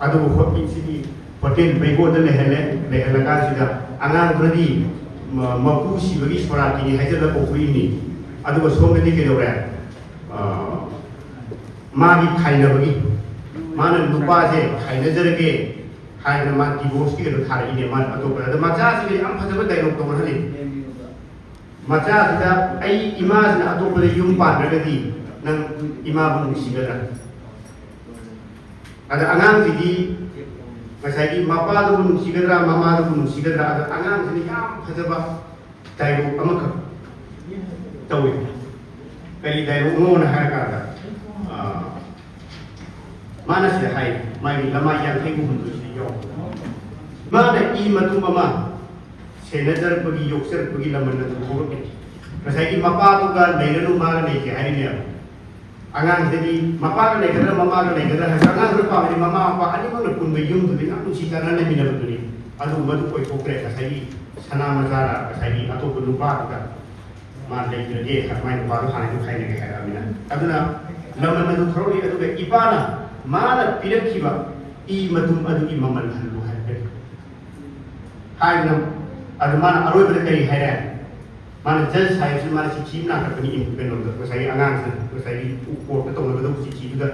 ꯑꯗꯨꯕꯨ ꯍꯣꯇꯦꯜꯁꯤꯗꯤ ꯍꯣꯇꯦꯜ ꯃꯩꯒꯣꯟꯗ ꯂꯩꯍꯜꯂꯦ꯫ ꯂꯩꯍꯜꯂꯀꯥꯟꯁꯤꯗ ꯑꯉꯥꯡꯗꯨꯅꯗꯤ ꯃ-, ꯃꯄꯨ ꯁꯤꯕꯒꯤ ꯁꯣꯔꯥꯇꯤꯅꯤ ꯍꯥꯏꯖꯤꯜꯂ ꯄꯣꯛꯊꯣꯛꯏꯅꯤ꯫ ꯑꯗꯨꯒ ꯁꯣꯝꯗꯗꯤ ꯀꯩꯗꯧꯔꯦ? ꯑ, ꯃꯥꯒꯤ ꯈꯥꯏꯅꯕꯒꯤ, ꯃꯥꯅ ꯅꯨꯄꯥꯁꯦ ꯈꯥꯏꯅꯖꯔꯒꯦ ꯍꯥꯏꯗꯅ ꯃꯥ ꯗꯤꯚꯣꯔꯁꯀꯤ ꯀꯩꯅꯣ ꯊꯥꯔꯛꯏꯅꯦ꯫ ꯃꯥꯅ ꯑꯇꯣꯞꯄꯗ, ꯑꯗ ꯃꯆꯥꯁꯤꯡꯗ ꯌꯥꯝ ꯐꯖꯕ ꯗꯥꯏꯂꯣꯛ ꯇꯧꯍꯜꯂꯤ꯫ ꯃꯆꯥꯁꯤꯗ, "ꯑꯩ ꯏꯃꯥꯁꯤꯅ ꯑꯇꯣꯞꯄꯗ ꯌꯨꯝ ꯄꯥꯟꯗ꯭ꯔꯒꯗꯤ ꯅꯪ ꯏꯃꯥꯕꯨ ꯅꯨꯡꯁꯤꯒꯗ꯭ꯔꯥ?" ꯑꯗ ꯑꯉꯥꯡꯁꯤꯗꯤ ꯉꯁꯥꯏꯒꯤ ꯃꯄꯥꯗꯨꯕꯨ ꯅꯨꯡꯁꯤꯒꯗ꯭ꯔꯥ, ꯃꯃꯥꯗꯨꯕꯨ ꯅꯨꯡꯁꯤꯒꯗ꯭ꯔꯥ? ꯑꯗ ꯑꯉꯥꯡꯁꯤꯅ ꯌꯥꯝ ꯐꯖꯕ ꯗꯥꯏꯂꯣꯛ ꯑꯃꯈꯛ ꯇꯧꯏ꯫ ꯀꯔꯤ ꯗꯥꯏꯂꯣꯛꯅꯣꯅ ꯍꯥꯏꯔꯀꯥꯟꯗ, ꯑ, ꯃꯥꯅ ꯁꯤꯗ ꯍꯥꯏ, ꯃꯥꯒꯤ ꯂꯃꯥꯏ ꯌꯥꯡꯈꯩꯒ ꯍꯨꯝꯗꯣꯏꯁꯤꯗ ꯌꯥꯎꯕ꯫ ꯃꯥꯅ ꯏ ꯃꯇꯨꯝ ꯑꯃ ꯁꯦꯟꯅꯖꯔꯛꯄꯒꯤ, ꯌꯣꯛꯆꯔꯛꯄꯒꯤ ꯂꯃꯟ ꯑꯗꯨ ꯊꯣꯛꯂꯛꯀꯅꯤ꯫ ꯉꯁꯥꯏꯒꯤ ꯃꯄꯥꯗꯨꯒ ꯂꯩꯔꯅꯨ, ꯃꯥꯒ ꯂꯩꯒꯦ ꯍꯥꯏꯔꯤꯅꯦꯕ꯫ ꯑꯉꯥꯡꯁꯤꯗꯤ ꯃꯄꯥꯒ ꯂꯩꯒꯗ꯭ꯔꯥ, ꯃꯃꯥꯒ ꯂꯩꯒꯗ꯭ꯔꯥ ꯍꯥꯏꯕ, ꯑꯉꯥꯡꯗꯨꯅ ꯄꯥꯝꯃꯤꯗꯤ ꯃꯃꯥ ꯃꯄꯥ ꯑꯅꯤꯃꯛꯅ ꯄꯨꯟꯕ ꯌꯨꯝꯗꯨꯗ ꯌꯥꯝ ꯅꯨꯡꯁꯤ ꯆꯥꯟꯅꯅ ꯂꯩꯃꯤꯟꯅꯕꯗꯨꯅꯤ꯫ ꯑꯗꯨ ꯃꯗꯨ ꯑꯣꯏꯊꯣꯛꯇ꯭ꯔꯦ꯫ ꯉꯁꯥꯏꯒꯤ ꯁꯅꯥ ꯃꯆꯥꯅ ꯉꯁꯥꯏꯒꯤ ꯑꯇꯣꯞꯄ ꯅꯨꯄꯥꯗꯨꯗ ꯃꯥ ꯂꯩꯇ꯭ꯔꯗꯤ ꯃꯥꯏ ꯅꯨꯄꯥꯗꯣ ꯍꯥꯟꯅꯗꯤ ꯈꯥꯏꯅꯒꯦ ꯍꯥꯏꯔꯛꯑꯃꯤꯅ꯫ ꯑꯗꯨꯅ ꯂꯃꯟ ꯑꯗꯨ ꯊꯧꯔꯛꯏ꯫ ꯑꯗꯨꯒ ꯏꯄꯥꯅ ꯃꯥꯅ ꯄꯤꯔꯛꯈꯤꯕ ꯏ ꯃꯇꯨꯝ ꯑꯗꯨꯒꯤ ꯃꯃꯜ ꯍꯜꯂꯨ ꯍꯥꯏꯔꯛꯀꯅꯤ ꯍꯥꯏꯗꯅ, ꯑꯗꯨ ꯃꯥꯅ ꯑꯔꯣꯏꯕꯗ ꯀꯔꯤ ꯍꯥꯏꯔꯦ? ꯃꯥꯅ ꯖꯁ ꯍꯥꯏꯕꯁꯤ ꯃꯥꯅ ꯆꯤꯊꯤ ꯑꯃ ꯂꯥꯛꯈꯠꯄꯅꯤ, ꯀꯩꯅꯣꯗ, ꯉꯁꯥꯏꯒꯤ ꯑꯉꯥꯡꯁꯤꯅ ꯉꯁꯥꯏꯒꯤ ꯀꯣꯔꯠꯇ ꯇꯧꯅꯒꯗꯧꯕ ꯆꯤꯊꯤꯗꯨꯗ,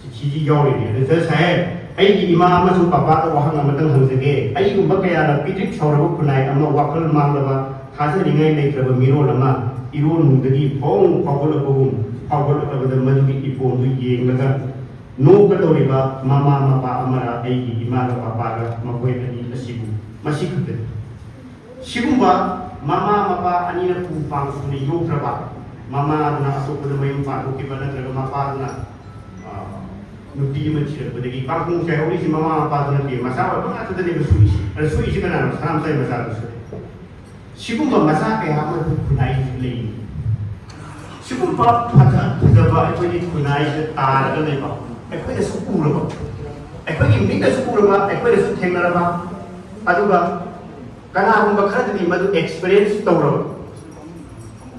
ꯆꯤꯊꯤꯁꯤ ꯌꯥꯎꯔꯤꯅꯤ꯫ ꯑꯗ ꯖꯁ ꯍꯥꯏ, "ꯑꯩꯒꯤ ꯏꯃꯥ ꯑꯃꯁꯨꯡ ꯄꯥꯄꯥꯗ ꯋꯥꯍꯪ ꯑꯃꯇꯪ ꯍꯪꯖꯒꯦ꯫ ꯑꯩꯒꯨꯝꯕ ꯀꯌꯥꯅ ꯄꯤꯗ꯭ꯔꯤꯛ ꯁꯧꯔꯕ ꯈꯨꯟꯅꯥꯏ ꯑꯃ, ꯋꯥꯈꯜ ꯃꯥꯡꯂꯕ, ꯊꯥꯖꯅꯤꯡꯉꯥꯏ ꯂꯩꯇ꯭ꯔꯕ ꯃꯤꯔꯣꯜ ꯑꯃ ꯏꯔꯣꯜ ꯅꯨꯡꯗꯒꯤ ꯐꯣꯡ ꯐꯥꯎꯒꯠꯂꯛꯄꯒꯨꯝ ꯐꯥꯎꯒꯠꯂꯛꯂꯕꯗ ꯃꯗꯨꯒꯤ ꯏꯄꯣꯝꯗꯨ ꯌꯦꯡꯂꯒ ꯅꯣꯛꯀꯗꯧꯔꯤꯕ ꯃꯃꯥ ꯃꯄꯥ ꯑꯃꯅ ꯑꯩꯒꯤ ꯏꯃꯥꯒ ꯄꯥꯄꯥꯒ ꯃꯈꯣꯏ ꯑꯅꯤ ꯑꯁꯤꯕꯨ ꯃꯁꯤ ꯈꯛꯇꯅꯤ꯫" ꯁꯤꯒꯨꯝꯕ ꯃꯃꯥ ꯃꯄꯥ ꯑꯅꯤꯅ ꯄꯨ ꯄꯥꯡ ꯁꯨꯅ ꯌꯣꯛꯈ꯭ꯔꯕ, ꯃꯃꯥꯗꯨꯅ ꯑꯇꯣꯞꯄꯗ ꯃꯌꯨꯝ ꯄꯥꯟꯊꯣꯛꯈꯤꯕ ꯅꯠꯇ꯭ꯔꯒ ꯃꯄꯥꯗꯨꯅ, ꯑ, ꯅꯨꯄꯤ ꯑꯃ ꯊꯤꯔꯛꯄꯗꯒꯤ ꯄꯥꯡꯈꯣꯡ ꯆꯥꯏꯍꯧꯔꯤꯁꯤ ꯃꯃꯥ ꯃꯄꯥꯗꯨ ꯅꯠꯇꯦ, ꯃꯆꯥ ꯑꯣꯏꯕ ꯉꯥꯛꯇꯗꯅꯦꯕ ꯁꯨꯏꯁꯤ꯫ ꯑꯗ ꯁꯨꯏꯁꯤ ꯀꯅꯥꯅꯣ? ꯁꯅꯥꯃꯆꯥ ꯃꯆꯥꯗꯨ ꯁꯨꯏ꯫ ꯁꯤꯒꯨꯝꯕ ꯃꯆꯥ ꯀꯌꯥ ꯑꯃ ꯑꯩꯈꯣꯏ ꯈꯨꯟꯅꯥꯏꯁꯤꯗ ꯂꯩꯔꯤ꯫ ꯁꯤꯒꯨꯝꯕ ꯐꯖ ꯐꯖꯕ ꯑꯩꯈꯣꯏꯒꯤ ꯈꯨꯟꯅꯥꯏꯁꯤꯗ ꯇꯥꯔꯒ ꯂꯩꯕ ꯑꯩꯈꯣꯏꯅꯁꯨ ꯎꯔꯕ, ꯑꯩꯈꯣꯏꯒꯤ ꯃꯤꯠꯅꯁꯨ ꯎꯔꯕ, ꯑꯩꯈꯣꯏꯅꯁꯨ ꯊꯦꯡꯅꯔꯕ, ꯑꯗꯨꯒ ꯀꯅꯥꯒꯨꯝꯕ ꯈꯔꯗꯗꯤ ꯃꯗꯨ ꯑꯦꯛꯁꯄꯤꯔꯤꯌꯦꯟꯁ ꯇꯧꯔꯕ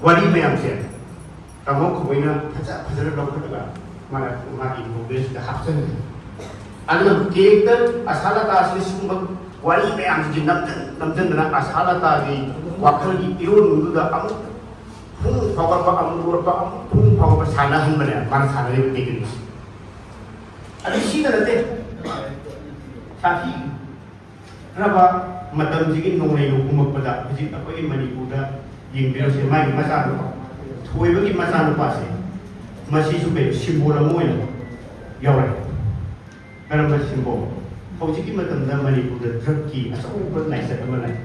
ꯋꯥꯔꯤ ꯃꯌꯥꯝꯁꯦ ꯇꯥꯃꯣ ꯈꯣꯏꯅ ꯐꯖ ꯐꯖꯅ ꯂꯧꯈꯠꯂꯒ ꯃꯥꯅ ꯃꯥꯒꯤ ꯅꯣꯕꯦꯜꯁꯤꯗ ꯍꯥꯞꯆꯤꯟꯕꯅꯤ꯫ ꯑꯗꯨꯅ ꯀꯦꯔꯦꯛꯇꯔ ꯑꯁꯥꯂꯇꯥꯁꯤ ꯁꯤꯒꯨꯝꯕ ꯋꯥꯔꯤ ꯃꯌꯥꯝꯁꯤꯡꯁꯤ ꯅꯝꯖꯟ ꯅꯝꯖꯟꯗꯅ ꯑꯁꯥꯂꯇꯥꯒꯤ ꯋꯥꯈꯜꯒꯤ ꯏꯔꯣꯟꯗꯨꯗ ꯑꯃꯨꯛ ꯐꯨꯡ ꯐꯥꯎꯒꯠꯄ, ꯑꯃꯨꯛ ꯂꯣꯠꯄ, ꯑꯃꯨꯛ ꯐꯨꯡ ꯐꯥꯎꯒꯠꯄ ꯁꯥꯟꯅꯍꯟꯕꯅꯦ ꯃꯥꯅ ꯁꯥꯟꯅꯔꯤꯕ ꯇꯦꯛꯅꯤꯛꯁꯦ꯫ ꯑꯗꯨ ꯁꯤꯗ ꯅꯠꯇꯦ, ꯁꯥꯊꯤ ꯈ꯭ꯔꯕ ꯃꯇꯝꯁꯤꯒꯤ ꯅꯣꯡꯂꯩꯅ ꯍꯨꯝꯃꯛꯄꯗ ꯍꯧꯖꯤꯛ ꯑꯩꯈꯣꯏꯒꯤ ꯃꯅꯤꯄꯨꯔꯗ ꯌꯦꯡꯕꯤꯔꯁꯦ, ꯃꯥꯒꯤ ꯃꯆꯥꯅꯨꯄꯥ, ꯊꯣꯏꯕꯒꯤ ꯃꯆꯥꯅꯨꯄꯥꯁꯦ, ꯃꯁꯤꯁꯨ ꯀꯩ ꯁꯤꯝꯕꯣꯜ ꯑꯃ ꯑꯣꯏꯅ ꯌꯥꯎꯔꯦ꯫ ꯀꯔꯝꯕ ꯁꯤꯝꯕꯣꯜ? ꯍꯧꯖꯤꯛꯀꯤ ꯃꯇꯝꯗ ꯃꯅꯤꯄꯨꯔꯗ ꯗ꯭ꯔꯒꯀꯤ ꯑꯆꯧꯕ ꯂꯥꯏꯆꯠ ꯑꯃ ꯂꯩ꯫